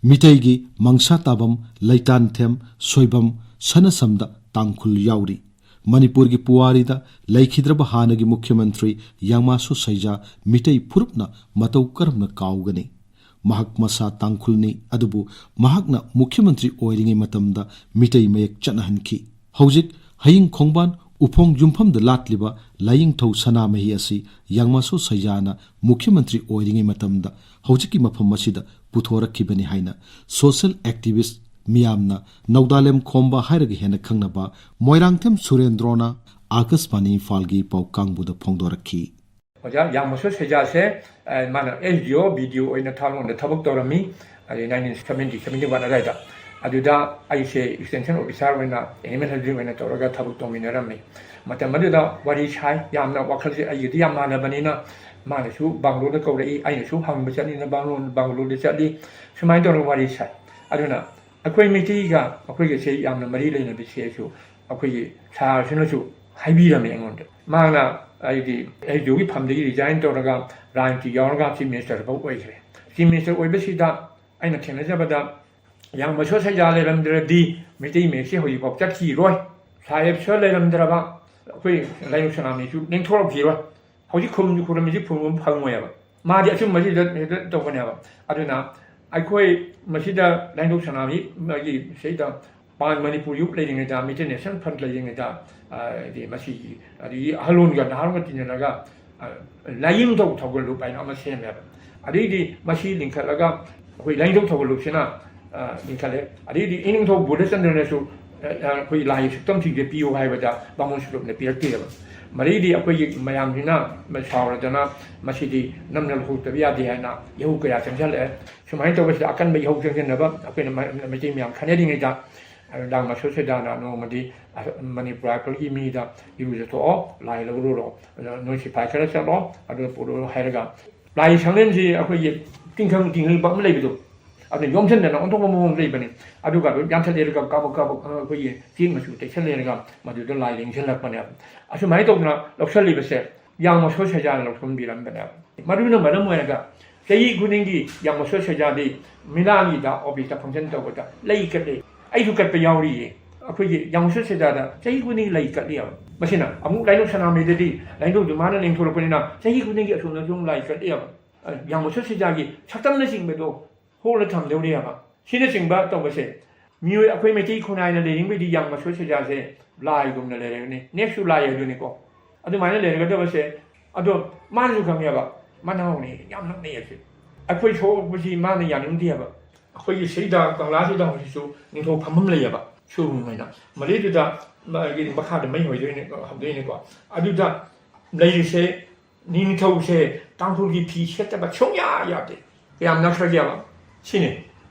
ꯃꯤꯇꯩꯒꯤ ꯃꯪꯁꯥ ꯇꯥꯕꯝ, ꯂꯩꯇꯥꯟꯊꯦꯝ, ꯁꯣꯏꯕꯝ, ꯁꯅꯁꯝꯗ ꯇꯥꯡꯈꯨꯜ ꯌꯥꯎꯔꯤ꯫ ꯃꯅꯤꯄꯨꯔꯒꯤ ꯄꯨꯋꯥꯔꯤꯗ ꯂꯩꯈꯤꯗ꯭ꯔꯕ ꯍꯥꯟꯅꯒꯤ ꯃꯨꯈ꯭ꯌ ꯃꯟꯇ꯭ꯔꯤ ꯌꯥꯃꯥꯁꯨ ꯁꯩꯖꯥ ꯃꯤꯇꯩ ꯐꯨꯔꯨꯞꯅ ꯃꯇꯧ ꯀꯔꯝꯅ ꯀꯥꯎꯒꯅꯤ? ꯃꯍꯥꯛ ꯃꯁꯥ ꯇꯥꯡꯈꯨꯜꯅꯤ, ꯑꯗꯨꯕꯨ ꯃꯍꯥꯛꯅ ꯃꯨꯈ꯭ꯌ ꯃꯟꯇ꯭ꯔꯤ ꯑꯣꯏꯔꯤꯉꯩ ꯃꯇꯝꯗ ꯃꯤꯇꯩ ꯃꯌꯦꯛ ꯆꯠꯅꯍꯟꯈꯤ꯫ ꯍꯧꯖꯤꯛ ꯍꯌꯤꯡ ꯈꯣꯡꯕꯥꯟ ꯎꯐꯣꯡ ꯌꯨꯝꯐꯝꯗ ꯂꯥꯠꯂꯤꯕ ꯂꯥꯏꯅꯤꯡꯊꯧ ꯁꯅꯥꯃꯍꯤ ꯑꯁꯤ ꯌꯥꯡꯃꯁꯣ ꯁꯩꯖꯥꯅ ꯃꯨꯈ꯭ꯌ ꯃꯟꯇ꯭ꯔꯤ ꯑꯣꯏꯔꯤꯉꯩ ꯃꯇꯝꯗ ꯍꯧꯖꯤꯛꯀꯤ ꯃꯐꯝ ꯑꯁꯤꯗ ꯄꯨꯊꯣꯔꯛꯈꯤꯕꯅꯤ ꯍꯥꯏꯅ social activist ꯃꯤꯌꯥꯝꯅ ꯅꯧꯗꯥꯂꯦꯝ ꯈꯣꯝꯕ ꯍꯥꯏꯔꯒ ꯍꯦꯟꯅ ꯈꯪꯅꯕ ꯃꯣꯏꯔꯥꯡꯊꯦꯝ ꯁꯨꯔꯦꯟꯗ꯭ꯔꯣꯅ ꯑꯥꯀꯥꯁꯕꯥꯅꯤ ꯏꯝꯐꯥꯜꯒꯤ ꯄꯥꯎ ꯀꯥꯡꯕꯨꯗ ꯐꯣꯡꯗꯣꯔꯛꯈꯤ꯫ ꯑꯣꯖꯥ ꯌꯥꯡꯃꯁꯣ ꯁꯩꯖꯥꯁꯦ, ꯑ, ꯃꯥꯅ S D O, B D O ꯑꯣꯏꯅ ꯊꯥꯡꯒꯣꯟꯗ ꯊꯕꯛ ꯇꯧꯔꯝꯃꯤ꯫ ꯑꯗꯩ nineteen seventy, seventy one ꯑꯗꯨꯋꯥꯏꯗ꯫ ꯑꯗꯨꯗ ꯑꯩꯁꯦ extension officer ꯑꯣꯏꯅ, animal husband ꯑꯣꯏꯅ ꯇꯧꯔꯒ ꯊꯕꯛ ꯇꯧꯃꯤꯟꯅꯔꯝꯃꯤ꯫ ꯃꯇꯝ ꯑꯗꯨꯗ ꯋꯥꯔꯤ ꯁꯥꯏ, ꯌꯥꯝꯅ ꯋꯥꯈꯜꯁꯦ ꯑꯩꯒꯗꯤ ꯌꯥꯝ ꯃꯥꯟꯅꯕꯅꯤꯅ, ꯃꯥꯅꯁꯨ ꯕꯪꯒ꯭ꯂꯣꯗ ꯀꯧꯔꯛꯏ, ꯑꯩꯅꯁꯨ ꯍꯪꯕ ꯆꯠꯂꯤꯅ ꯕꯪꯒ꯭ꯂꯣ-, ꯕꯪꯒ꯭ꯂꯣꯗ ꯆꯠꯂꯤ꯫ ꯁꯨꯃꯥꯏꯅ ꯇꯧꯔꯒ ꯋꯥꯔꯤ ꯁꯥꯏ꯫ ꯑꯗꯨꯅ ꯑꯩꯈꯣꯏ ꯃꯩꯇꯩꯒ ꯑꯩꯈꯣꯏꯒꯁꯦ ꯌꯥꯝꯅ ꯃꯔꯤ ꯂꯩꯅꯕꯁꯦꯁꯨ ꯑꯩꯈꯣꯏꯒꯤ ꯁꯥꯔꯁꯤꯅꯁꯨ ꯍꯥꯏꯕꯤꯔꯝꯃꯤ ꯑꯩꯉꯣꯟꯗ꯫ ꯃꯍꯥꯛꯅ ꯑꯩꯗꯤ S D O ꯒꯤ ꯐꯝꯗꯒꯤ resign ꯇꯧꯔꯒ ꯔꯥꯖꯅꯤꯇꯤ ꯌꯥꯎꯔꯒ chief minister ꯐꯥꯎ ꯑꯣꯏꯈ꯭ꯔꯦ꯫ Chief minister ꯑꯣꯏꯕꯁꯤꯗ ꯑꯩꯅ ꯊꯦꯡꯅꯖꯕꯗ ꯌꯥꯡꯃꯁꯣ ꯁꯩꯖꯥ ꯂꯩꯔꯝꯗ꯭ꯔꯗꯤ ꯃꯩꯇꯩ ꯃꯌꯦꯛꯁꯦ ꯍꯧꯖꯤꯛꯐꯥꯎ ꯆꯠꯈꯤꯔꯣꯏ꯫ ꯁꯥꯍꯦꯕ ꯁꯔ ꯂꯩꯔꯝꯗ꯭ꯔꯕ ꯑꯩꯈꯣꯏ ꯂꯥꯏꯅꯤꯡꯊꯧ ꯁꯅꯥꯃꯍꯤꯁꯨ ꯂꯦꯡꯊꯣꯔꯛꯈꯤꯔꯣꯏ꯫ ꯍꯧꯖꯤꯛ ꯈꯨꯔꯨꯝꯁꯨ ꯈꯨꯔꯨꯝꯃꯤꯁꯤ ꯐꯪꯉꯣꯏ-, ꯐꯪꯉꯣꯏꯕ꯫ ꯃꯥꯗꯤ ꯑꯆꯨꯝꯕꯁꯤꯗ ꯍꯦꯛꯇ ꯇꯧꯕꯅꯦꯕ꯫ ꯑꯗꯨꯅ ꯑꯩꯈꯣꯏ ꯃꯁꯤꯗ ꯂꯥꯏꯅꯤꯡꯊꯧ ꯁꯅꯥꯃꯍꯤ ꯃꯥꯒꯤ ꯁꯤꯗ Pan Manipur Youth ꯂꯩꯔꯤꯉꯩꯗ, Meitei Nation Front ꯂꯩꯔꯤꯉꯩꯗ, ꯑ, ꯍꯥꯏꯗꯤ ꯃꯁꯤꯒꯤ, ꯑꯗꯒꯤ ꯑꯍꯜꯂꯣꯟꯒ ꯅꯍꯥꯔꯣꯟꯒ ꯇꯤꯟꯅꯔꯒ, ꯑ, ꯂꯥꯏꯌꯦꯡꯊꯧ ꯊꯧꯒꯜꯂꯨꯞ ꯍꯥꯏꯅ ꯑꯃ ꯁꯦꯝꯃꯦꯕ꯫ ꯑꯗꯩꯗꯤ ꯃꯁꯤ ꯂꯤꯡꯈꯠꯂꯒ ꯑꯩꯈꯣꯏ ꯂꯥꯏꯌꯦꯡꯊꯧ ꯊꯧꯒꯜꯂꯨꯞꯁꯤꯅ, ꯑ, ꯂꯤꯡꯈꯠꯂꯦ꯫ ꯑꯗꯩꯗꯤ ꯏꯅꯤꯡꯊꯧ ꯕꯨꯙꯆꯟꯗ꯭ꯔꯅꯁꯨ, ꯑ, ꯑ, ꯑꯩꯈꯣꯏ ꯂꯥꯏꯒꯤ ꯁꯛꯇꯝꯁꯤꯡꯁꯦ ꯄꯤꯌꯨ ꯍꯥꯏꯕꯗ ꯕꯥꯃꯣꯟ ꯁꯨꯔꯨꯞꯅ ꯄꯤꯔꯛꯇꯦꯕ꯫ ꯃꯔꯤꯗꯤ ꯑꯩꯈꯣꯏꯒꯤ ꯃꯌꯥꯝꯁꯤꯅ ꯁꯥꯎꯔꯗꯅ ꯃꯁꯤꯗꯤ ꯅꯝꯅ ꯂꯧꯍꯧꯗꯕ ꯌꯥꯗꯦ ꯍꯥꯏꯅ ꯏꯍꯧ ꯀꯌꯥ ꯆꯪꯁꯤꯜꯂꯛꯑꯦ꯫ ꯁꯨꯃꯥꯏꯅ ꯇꯧꯕꯁꯤꯗ ꯑꯀꯟꯕ ꯏꯍꯧ ꯆꯪꯁꯤꯟꯅꯕ ꯑꯩꯈꯣꯏꯅ ꯃ-, ꯃꯩꯇꯩ ꯃꯌꯥꯝ ꯈꯟꯅꯔꯤꯉꯩꯗ, ꯑ, ꯂꯥꯡꯃꯁꯣ ꯁꯩꯖꯥꯅ ꯅꯣꯡꯃꯗꯤ, ꯑ, ꯃꯅꯤꯄꯨꯔ ꯑꯩꯈꯣꯏꯒꯤ ꯃꯤꯗ ꯏꯔꯨꯖꯊꯣꯛꯑꯣ, ꯂꯥꯏ ꯂꯧꯔꯨꯔꯣ, ꯑꯗ ꯅꯣꯏ ꯁꯤꯐꯥꯏ ꯈꯔ ꯆꯠꯂꯣ, ꯑꯗꯨ ꯄꯨꯔꯛꯑꯣ ꯍꯥꯏꯔꯒ ꯂꯥꯏ ꯁꯪꯂꯦꯟꯁꯤ ꯑꯩꯈꯣꯏꯒꯤ ꯇꯤꯡꯈꯪ ꯇꯤꯡꯈꯪ ꯑꯃ ꯂꯩꯕꯗꯣ, ꯑꯗꯨ ꯌꯣꯝꯁꯤꯟꯗꯅ ꯑꯣꯟꯊꯣꯛꯄ ꯃꯑꯣꯡ ꯂꯩꯕꯅꯤ꯫ ꯑꯗꯨꯒ ꯑꯗꯨ ꯌꯥꯟꯊꯠꯂꯦꯔꯒ ꯀꯥꯕꯛ ꯀꯥꯕꯛ ꯑꯩꯈꯣꯏꯒꯤ ꯆꯦꯛ ꯃꯆꯨ ꯇꯩꯁꯜꯂꯦꯔꯒ ꯃꯗꯨꯗ ꯂꯥꯏ ꯂꯦꯡꯁꯤꯜꯂꯛꯄꯅꯦꯕ꯫ ꯑꯁꯨꯃꯥꯏꯅ ꯇꯧꯗꯅ ꯂꯧꯁꯤꯜꯂꯤꯕꯁꯦ ꯌꯥꯡꯃꯁꯣ ꯁꯩꯖꯥꯅ ꯂꯧꯁꯤꯟꯕꯤꯔꯝꯕꯅꯦꯕ꯫ ꯃꯗꯨꯅ ꯃꯔꯝ ꯑꯣꯏꯔꯒ ꯆꯍꯤ ꯈꯨꯗꯤꯡꯒꯤ ꯌꯥꯡꯃꯁꯣ ꯁꯩꯖꯥꯗꯤ ꯃꯤꯂꯥꯒꯤꯗ office ꯇ function ꯇꯧꯕꯗ ꯂꯩ ꯀꯠꯂꯤ꯫ ꯑꯩꯁꯨ ꯀꯠꯄ ꯌꯥꯎꯔꯤꯌꯦ꯫ ꯑꯩꯈꯣꯏꯒꯤ ꯌꯥꯡꯃꯁꯣ ꯁꯩꯖꯥꯗ ꯆꯍꯤ ꯈꯨꯗꯤꯡꯒꯤ ꯂꯩ ꯀꯠꯂꯤꯑꯕ꯫ ꯃꯁꯤꯅ ꯑꯃꯨꯛ ꯂꯥꯏꯅꯤꯡꯊꯧ ꯁꯅꯥꯃꯍꯤꯗꯗꯤ ꯂꯥꯏꯅꯤꯡꯊꯧꯗꯨ ꯃꯥꯅ ꯂꯦꯡꯊꯣꯔꯛꯄꯅꯤꯅ ꯆꯍꯤ ꯈꯨꯗꯤꯡꯒꯤ ꯑꯁꯨꯝꯅ ꯁꯨꯝ ꯂꯥꯏ ꯀꯠꯂꯤꯑꯕ꯫ ꯑ, ꯌꯥꯡꯃꯁꯣ ꯁꯩꯖꯥꯒꯤ ꯁꯛꯇꯝꯅꯆꯤꯡꯕꯗꯣ ꯍꯣꯜꯗ ꯊꯝꯗꯧꯔꯤꯑꯕ꯫ ꯁꯤꯅꯆꯤꯡꯕ ꯇꯧꯕꯁꯦ ꯃꯤꯑꯣꯏ ꯑꯩꯈꯣꯏ ꯃꯩꯇꯩ ꯈꯨꯟꯅꯥꯏꯅ ꯂꯩꯅꯤꯡꯕꯗꯤ ꯌꯥꯝ ꯃꯁꯣꯏ ꯁꯖꯥꯁꯦ ꯂꯥꯏꯒꯨꯝꯅ ꯂꯩꯔꯒꯅꯤ, ꯅꯦꯛꯁꯁꯨ ꯂꯥꯏ ꯑꯗꯨꯅꯤꯀꯣ꯫ ꯑꯗꯨꯃꯥꯏꯅ ꯂꯩꯔꯒꯗꯕꯁꯦ, ꯑꯗꯣ ꯃꯥꯅꯁꯨ ꯈꯪꯉꯦꯕ, ꯃꯅꯥꯎꯅꯤ ꯌꯥꯝ ꯅꯛꯅꯩ ꯑꯁꯦ꯫ ꯑꯩꯈꯣꯏ ꯁꯣꯛꯄꯁꯤ ꯃꯥꯅ ꯌꯥꯅꯤꯡꯗꯦꯕ꯫ ꯑꯩꯈꯣꯏꯒꯤ ꯁꯤꯗ, ꯀꯪꯂꯥꯁꯤꯗ ꯍꯧꯖꯤꯛꯁꯨ ꯅꯤꯡꯊꯧ ꯐꯝꯐꯝ ꯂꯩꯌꯦꯕ, ꯁꯨꯔꯨꯡ ꯍꯥꯏꯅ꯫ ꯃꯗꯩꯗꯨꯗ ꯃꯥꯒꯤ ꯃꯈꯥꯗ ꯃꯩ ꯍꯧꯗꯣꯏꯅꯦ, ꯍꯧꯗꯣꯏꯅꯦꯀꯣ꯫ ꯑꯗꯨꯗ ꯂꯩꯔꯤꯁꯦ, ꯅꯤꯡꯊꯧꯁꯦ ꯇꯥꯡꯈꯨꯜꯒꯤ ꯐꯤ ꯁꯦꯠꯇꯕ ꯁꯨꯡꯌꯥ ꯌꯥꯗꯦ꯫ ꯀꯌꯥꯝ ꯅꯛꯈ꯭ꯔꯒꯦꯕ? ꯁꯤꯅꯤ꯫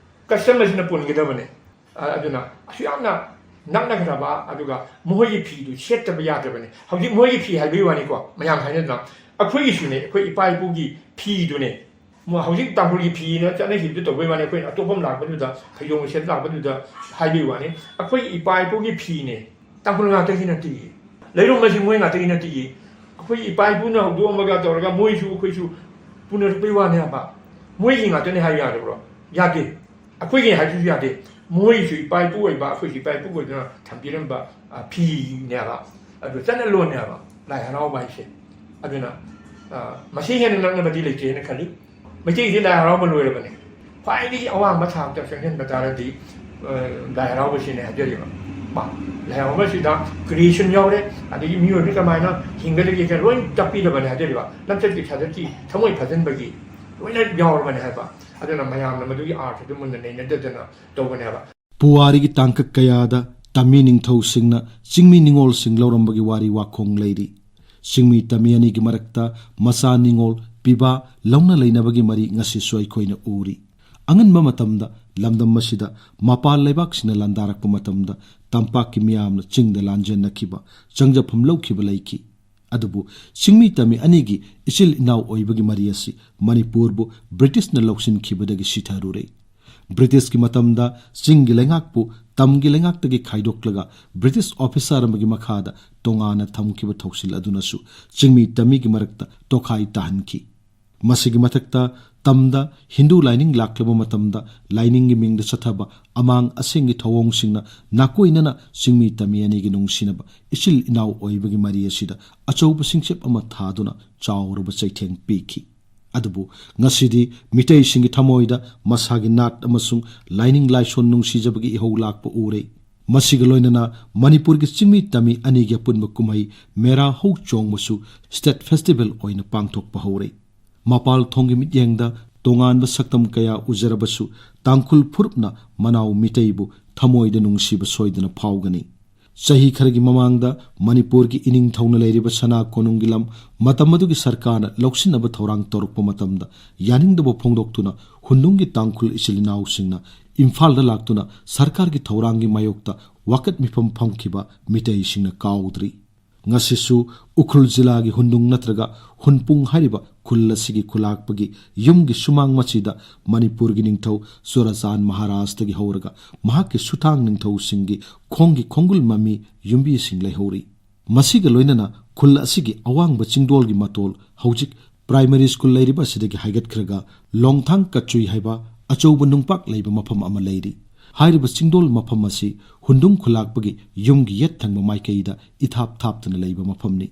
ꯀꯁꯇꯝ ꯑꯁꯤꯅ ꯄꯨꯟꯒꯗꯕꯅꯦ꯫ ꯑ-, ꯑꯗꯨꯅ ꯑꯁꯨꯛ ꯌꯥꯝꯅ ꯅꯛꯅꯈ꯭ꯔꯕ, ꯑꯗꯨꯒ ꯃꯈꯣꯏꯒꯤ ꯐꯤꯗꯨ ꯁꯦꯠꯇꯕ ꯌꯥꯗ꯭ꯔꯕꯅꯤ꯫ ꯍꯧꯖꯤꯛ ꯃꯈꯣꯏꯒꯤ ꯐꯤ ꯍꯥꯏꯕꯒꯤ ꯋꯥꯅꯤꯀꯣ, ꯃꯌꯥꯝ ꯍꯥꯏꯅꯗꯅ꯫ ꯑꯩꯈꯣꯏꯒꯤꯁꯨꯅꯦ, ꯑꯩꯈꯣꯏ ꯏꯄꯥ ꯏꯄꯨꯒꯤ ꯐꯤꯗꯨꯅꯦ꯫ ꯃꯣꯏ ꯍꯧꯖꯤꯛ ꯇꯥꯡꯈꯨꯜꯒꯤ ꯐꯤꯅ ꯆꯠꯅꯈꯤꯕꯗꯨ ꯇꯧꯕꯩ ꯋꯥꯅꯤ, ꯑꯩꯈꯣꯏꯅ ꯑꯇꯣꯞꯄ ꯑꯃ ꯂꯥꯛꯄꯗꯨꯗ, ꯐꯩꯖꯣꯝ ꯁꯦꯠ ꯂꯥꯛꯄꯗꯨꯗ ꯍꯥꯏꯕꯒꯤ ꯋꯥꯅꯤ꯫ ꯑꯩꯈꯣꯏꯒꯤ ꯏꯄꯥ ꯏꯄꯨꯒꯤ ꯐꯤꯅꯦ, ꯇꯥꯡꯈꯨꯜ ꯉꯥꯛꯇꯒꯤ ꯅꯠꯇꯦ꯫ ꯂꯩꯔꯣꯡ ꯑꯁꯤ ꯃꯣꯏ ꯉꯥꯛꯇꯒꯤ ꯅꯠꯇꯦ꯫ ꯑꯩꯈꯣꯏꯒꯤ ꯏꯄꯥ ꯏꯄꯨꯅ ꯍꯧꯗꯣꯛꯑꯝꯃꯒ ꯇꯧꯔꯒ ꯃꯣꯏꯁꯨ ꯑꯩꯈꯣꯏꯁꯨ ꯄꯨꯅꯔꯛꯄꯩ ꯋꯥꯅꯦ ꯍꯥꯏꯕ꯫ ꯃꯣꯏꯒꯤ ꯉꯥꯛꯇꯅꯦ ꯍꯥꯏꯕ ꯌꯥꯗꯕ꯭ꯔꯣ? ꯌꯥꯗꯦ꯫ ꯑꯩꯈꯣꯏꯒꯤ ꯍꯥꯏꯕꯁꯨ ꯌꯥꯗꯦ꯫ ꯃꯣꯏꯁꯨ ꯏꯄꯥ ꯏꯄꯨ ꯑꯣꯏꯕ, ꯑꯩꯈꯣꯏꯁꯨ ꯏꯄꯥ ꯏꯄꯨ ꯑꯣꯏꯗꯨꯅ ꯊꯝꯕꯤꯔꯝꯕ, ꯑ, ꯐꯤꯅꯦꯕ꯫ ꯑꯗꯨ ꯆꯠꯅ ꯂꯣꯟꯅꯦꯕ ꯂꯥꯏ ꯍꯔꯥꯎꯕ ꯍꯥꯏꯁꯦ꯫ ꯑꯗꯨꯅ, ꯑ, ꯃꯁꯤ ꯍꯦꯟꯅ ꯅꯛꯅꯕꯗꯤ ꯂꯩꯇꯦꯅ ꯈꯜꯂꯤ꯫ ꯃꯩꯇꯩꯒꯤꯗꯤ ꯂꯥꯏ ꯍꯔꯥꯎꯕ ꯂꯣꯏꯔꯕꯅꯤ꯫ ꯈ꯭ꯋꯥꯏꯗꯒꯤ ꯑꯋꯥꯡꯕ ꯊꯥꯛꯇ ꯆꯪꯁꯤꯟꯕ ꯇꯥꯔꯗꯤ, ꯑ, ꯂꯥꯏ ꯍꯔꯥꯎꯕꯁꯤꯅꯦ ꯍꯥꯏꯖꯔꯤꯕ꯫ ꯃꯥ, ꯂꯥꯏ ꯍꯔꯥꯎꯕꯁꯤꯗ creation ꯌꯥꯎꯔꯦ, ꯑꯗꯒꯤ ꯃꯤꯑꯣꯏꯕ ꯀꯃꯥꯏꯅ ꯍꯤꯡꯒꯗꯒꯦ ꯂꯣꯏ ꯇꯥꯛꯄꯤꯔꯕꯅꯦ ꯍꯥꯏꯖꯔꯤꯕ꯫ ꯂꯝꯆꯠꯀꯤ ꯁꯥꯖꯠꯀꯤ ꯊꯃꯣꯏ ꯐꯖꯟꯕꯒꯤ ꯂꯣꯏꯅ ꯌꯥꯎꯔꯕꯅꯦ ꯍꯥꯏꯕ꯫ ꯑꯗꯨꯅ ꯃꯌꯥꯝꯅ ꯃꯗꯨꯒꯤ ꯑꯥꯔꯊꯗꯨ ꯃꯨꯟꯅ ꯅꯩꯅꯗꯗꯅ ꯇꯧꯕꯅꯦꯕ꯫ ꯄꯨꯋꯥꯔꯤꯒꯤ ꯇꯥꯡꯀꯛ ꯀꯌꯥꯗ ꯇꯝꯃꯤ ꯅꯤꯡꯊꯧꯁꯤꯡꯅ ꯆꯤꯡꯃꯤ ꯅꯤꯉꯣꯜꯁꯤꯡ ꯂꯧꯔꯝꯕꯒꯤ ꯋꯥꯔꯤ ꯋꯥꯈꯣꯡ ꯂꯩꯔꯤ꯫ ꯆꯤꯡꯃꯤ ꯇꯝꯃꯤ ꯑꯅꯤꯒꯤ ꯃꯔꯛꯇ ꯃꯆꯥ ꯅꯤꯉꯣꯜ ꯄꯤꯕ ꯂꯧꯅ ꯂꯩꯅꯕꯒꯤ ꯃꯔꯤ ꯉꯁꯤꯁꯨ ꯑꯩꯈꯣꯏꯅ ꯎꯔꯤ꯫ ꯑꯉꯟꯕ ꯃꯇꯝꯗ ꯂꯝꯗꯝ ꯑꯁꯤꯗ ꯃꯄꯥꯟ ꯂꯩꯕꯥꯛꯁꯤꯡꯅ ꯂꯥꯟꯗꯥꯔꯛꯄ ꯃꯇꯝꯗ ꯇꯝꯄꯥꯛꯀꯤ ꯃꯤꯌꯥꯝꯅ ꯆꯤꯡꯗ ꯂꯥꯟꯖꯦꯟꯅꯈꯤꯕ, ꯆꯪꯖꯐꯝ ꯂꯧꯈꯤꯕ ꯂꯩꯈꯤ꯫ ꯑꯗꯨꯕꯨ ꯆꯤꯡꯃꯤ ꯇꯝꯃꯤ ꯑꯅꯤꯒꯤ ꯏꯆꯤꯜ ꯏꯅꯥꯎ ꯑꯣꯏꯕꯒꯤ ꯃꯔꯤ ꯑꯁꯤ ꯃꯅꯤꯄꯨꯔꯕꯨ ꯕ꯭ꯔꯤꯇꯤꯁꯅ ꯂꯧꯁꯤꯟꯈꯤꯕꯗꯒꯤ ꯁꯤꯊꯔꯨꯔꯦ꯫ ꯕ꯭ꯔꯤꯇꯤꯁꯀꯤ ꯃꯇꯝꯗ ꯆꯤꯡꯒꯤ ꯂꯩꯉꯥꯛꯄꯨ ꯇꯝꯒꯤ ꯂꯩꯉꯥꯛꯇꯒꯤ ꯈꯥꯏꯗꯣꯛꯂꯒ ꯕ꯭ꯔꯤꯇꯤꯁ ꯑꯣꯐꯤꯁꯥꯔ ꯑꯃꯒꯤ ꯃꯈꯥꯗ ꯇꯣꯉꯥꯟꯅ ꯊꯝꯈꯤꯕ ꯊꯧꯁꯤꯜ ꯑꯗꯨꯅꯁꯨ ꯆꯤꯡꯃꯤ ꯇꯝꯃꯤꯒꯤ ꯃꯔꯛꯇ ꯇꯣꯈꯥꯏ ꯇꯥꯍꯟꯈꯤ꯫ ꯃꯁꯤꯒꯤ ꯃꯊꯛꯇ ꯇꯝꯗ ꯍꯤꯟꯗꯨ ꯂꯥꯏꯅꯤꯡ ꯂꯥꯛꯂꯕ ꯃꯇꯝꯗ ꯂꯥꯏꯅꯤꯡꯒꯤ ꯃꯤꯡꯗ ꯆꯠꯊꯕ ꯑꯃꯥꯡ ꯑꯁꯦꯡꯒꯤ ꯊꯧꯑꯣꯡꯁꯤꯡꯅ ꯅꯥꯀꯣꯏꯅꯅ ꯆꯤꯡꯃꯤ ꯇꯝꯃꯤ ꯑꯅꯤꯒꯤ ꯅꯨꯡꯁꯤꯅꯕ ꯏꯆꯤꯜ ꯏꯅꯥꯎ ꯑꯣꯏꯕꯒꯤ ꯃꯔꯤ ꯑꯁꯤꯗ ꯑꯆꯧꯕ ꯁꯤꯡꯆꯞ ꯑꯃ ꯊꯥꯗꯨꯅ ꯆꯥꯎꯔꯕ ꯆꯩꯊꯦꯡ ꯄꯤꯈꯤ꯫ ꯑꯗꯨꯕꯨ ꯉꯁꯤꯗꯤ ꯃꯤꯇꯩꯁꯤꯡꯒꯤ ꯊꯃꯣꯏꯗ ꯃꯁꯥꯒꯤ ꯅꯥꯠ ꯑꯃꯁꯨꯡ ꯂꯥꯏꯅꯤꯡ ꯂꯥꯏꯁꯣꯟ ꯅꯨꯡꯁꯤꯖꯕꯒꯤ ꯏꯍꯧ ꯂꯥꯛꯄ ꯎꯔꯦ꯫ ꯃꯁꯤꯒ ꯂꯣꯏꯅꯅ ꯃꯅꯤꯄꯨꯔꯒꯤ ꯆꯤꯡꯃꯤ ꯇꯝꯃꯤ ꯑꯅꯤꯒꯤ ꯑꯄꯨꯟꯕ ꯀꯨꯝꯍꯩ ꯃꯦꯔꯥ ꯍꯧ ꯆꯣꯡꯕꯁꯨ ꯁ꯭ꯇꯦꯠ ꯐꯦꯁꯇꯤꯚꯦꯜ ꯑꯣꯏꯅ ꯄꯥꯡꯊꯣꯛꯄ ꯍꯧꯔꯦ꯫ ꯃꯄꯥꯜ ꯊꯣꯡꯒꯤ ꯃꯤꯠꯌꯦꯡꯗ ꯇꯣꯉꯥꯟꯕ ꯁꯛꯇꯝ ꯀꯌꯥ ꯎꯖꯔꯕꯁꯨ, ꯇꯥꯡꯈꯨꯜ ꯐꯨꯔꯨꯞꯅ ꯃꯅꯥꯎ ꯃꯤꯇꯩꯕꯨ ꯊꯃꯣꯏꯗ ꯅꯨꯡꯁꯤꯕ ꯁꯣꯏꯗꯅ ꯐꯥꯎꯒꯅꯤ꯫ ꯆꯍꯤ ꯈꯔꯒꯤ ꯃꯃꯥꯡꯗ ꯃꯅꯤꯄꯨꯔꯒꯤ ꯏꯅꯤꯡꯊꯧꯅ ꯂꯩꯔꯤꯕ ꯁꯅꯥ ꯀꯣꯅꯨꯡꯒꯤ ꯂꯝ ꯃꯇꯝ ꯑꯗꯨꯒꯤ ꯁꯔꯀꯥꯔꯅ ꯂꯧꯁꯤꯟꯅꯕ ꯊꯧꯔꯥꯡ ꯇꯧꯔꯛꯄ ꯃꯇꯝꯗ ꯌꯥꯅꯤꯡꯗꯕ ꯐꯣꯡꯗꯣꯛꯇꯨꯅ ꯍꯨꯟꯗꯨꯡꯒꯤ ꯇꯥꯡꯈꯨꯜ ꯏꯆꯤꯜ ꯏꯅꯥꯎꯁꯤꯡꯅ ꯏꯝꯐꯥꯜꯗ ꯂꯥꯛꯇꯨꯅ ꯁꯔꯀꯥꯔꯒꯤ ꯊꯧꯔꯥꯡꯒꯤ ꯃꯥꯌꯣꯛꯇ ꯋꯥꯀꯠ ꯃꯤꯐꯝ ꯐꯝꯈꯤꯕ ꯃꯤꯇꯩꯁꯤꯡꯅ ꯀꯥꯎꯗ꯭ꯔꯤ꯫ ꯉꯁꯤꯁꯨ ꯎꯈ꯭ꯔꯨꯜ ꯖꯤꯂꯥꯒꯤ ꯍꯨꯟꯗꯨꯡ ꯅꯠꯇ꯭ꯔꯒ ꯍꯨꯟꯄꯨꯡ ꯍꯥꯏꯔꯤꯕ ꯈꯨꯜ ꯑꯁꯤꯒꯤ ꯈꯨꯂꯥꯛꯄꯒꯤ ꯌꯨꯝꯒꯤ ꯁꯨꯃꯥꯡ ꯃꯆꯤꯗ ꯃꯅꯤꯄꯨꯔꯒꯤ ꯅꯤꯡꯊꯧ ꯆꯨꯔꯥꯆꯥꯟ ꯃꯍꯥꯔꯥꯖꯇꯒꯤ ꯍꯧꯔꯒ ꯃꯍꯥꯛꯀꯤ ꯁꯨꯊꯥꯡ ꯅꯤꯡꯊꯧꯁꯤꯡꯒꯤ ꯈꯣꯡꯒꯤ ꯈꯣꯡꯒꯨꯜ ꯃꯃꯤ ꯌꯨꯝꯕꯤꯁꯤꯡ ꯂꯩꯍꯧꯔꯤ꯫ ꯃꯁꯤꯒ ꯂꯣꯏꯅꯅ ꯈꯨꯜ ꯑꯁꯤꯒꯤ ꯑꯋꯥꯡꯕ ꯆꯤꯡꯗꯣꯜꯒꯤ ꯃꯇꯣꯜ, ꯍꯧꯖꯤꯛ ꯄ꯭ꯔꯥꯏꯃꯔꯤ ꯁ꯭ꯀꯨꯜ ꯂꯩꯔꯤꯕ ꯑꯁꯤꯗꯒꯤ ꯍꯥꯏꯒꯠꯈ꯭ꯔꯒ ꯂꯣꯡꯊꯥꯡ ꯀꯆꯨꯏ ꯍꯥꯏꯕ ꯑꯆꯧꯕ ꯅꯨꯡꯄꯥꯛ ꯂꯩꯕ ꯃꯐꯝ ꯑꯃ ꯂꯩꯔꯤ꯫ ꯍꯥꯏꯔꯤꯕ ꯆꯤꯡꯗꯣꯜ ꯃꯐꯝ ꯑꯁꯤ ꯍꯨꯟꯗꯨꯡ ꯈꯨꯂꯥꯛꯄꯒꯤ ꯌꯨꯝꯒꯤ ꯌꯦꯠ ꯊꯪꯕ ꯃꯥꯏꯀꯩꯗ ꯏꯊꯥꯞ ꯊꯥꯞꯇꯅ ꯂꯩꯕ ꯃꯐꯝꯅꯤ꯫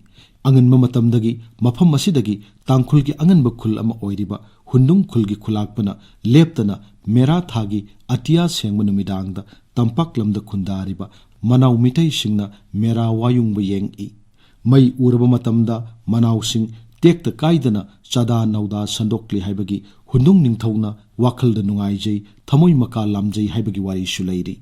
ꯑꯉꯟꯕ ꯃꯇꯝꯗꯒꯤ ꯃꯐꯝ ꯑꯁꯤꯗꯒꯤ ꯇꯥꯡꯈꯨꯜꯒꯤ ꯑꯉꯟꯕ ꯈꯨꯜ ꯑꯃ ꯑꯣꯏꯔꯤꯕ ꯍꯨꯟꯗꯨꯡ ꯈꯨꯜꯒꯤ ꯈꯨꯂꯥꯛꯄꯅ ꯂꯦꯞꯇꯅ ꯃꯦꯔꯥ ꯊꯥꯒꯤ ꯑꯇꯤꯌꯥ ꯁꯦꯡꯕ ꯅꯨꯃꯤꯗꯥꯡꯗ ꯇꯝꯄꯥꯛ ꯂꯝꯗ ꯈꯨꯟꯗꯥꯔꯤꯕ ꯃꯅꯥꯎ ꯃꯤꯇꯩꯁꯤꯡꯅ ꯃꯦꯔꯥ ꯋꯥꯌꯨꯡꯕ ꯌꯦꯡꯏ꯫ ꯃꯩ ꯎꯔꯕ ꯃꯇꯝꯗ ꯃꯅꯥꯎꯁꯤꯡ ꯇꯦꯛꯇ ꯀꯥꯏꯗꯅ ꯆꯥꯗꯥ ꯅꯧꯗꯥ ꯁꯟꯗꯣꯛꯂꯤ ꯍꯥꯏꯕꯒꯤ ꯍꯨꯟꯗꯨꯡ ꯅꯤꯡꯊꯧꯅ ꯋꯥꯈꯜꯗ ꯅꯨꯡꯉꯥꯏꯖꯩ, ꯊꯃꯣꯏ ꯃꯀꯥ ꯂꯥꯝꯖꯩ ꯍꯥꯏꯕꯒꯤ ꯋꯥꯔꯤꯁꯨ ꯂꯩꯔꯤ꯫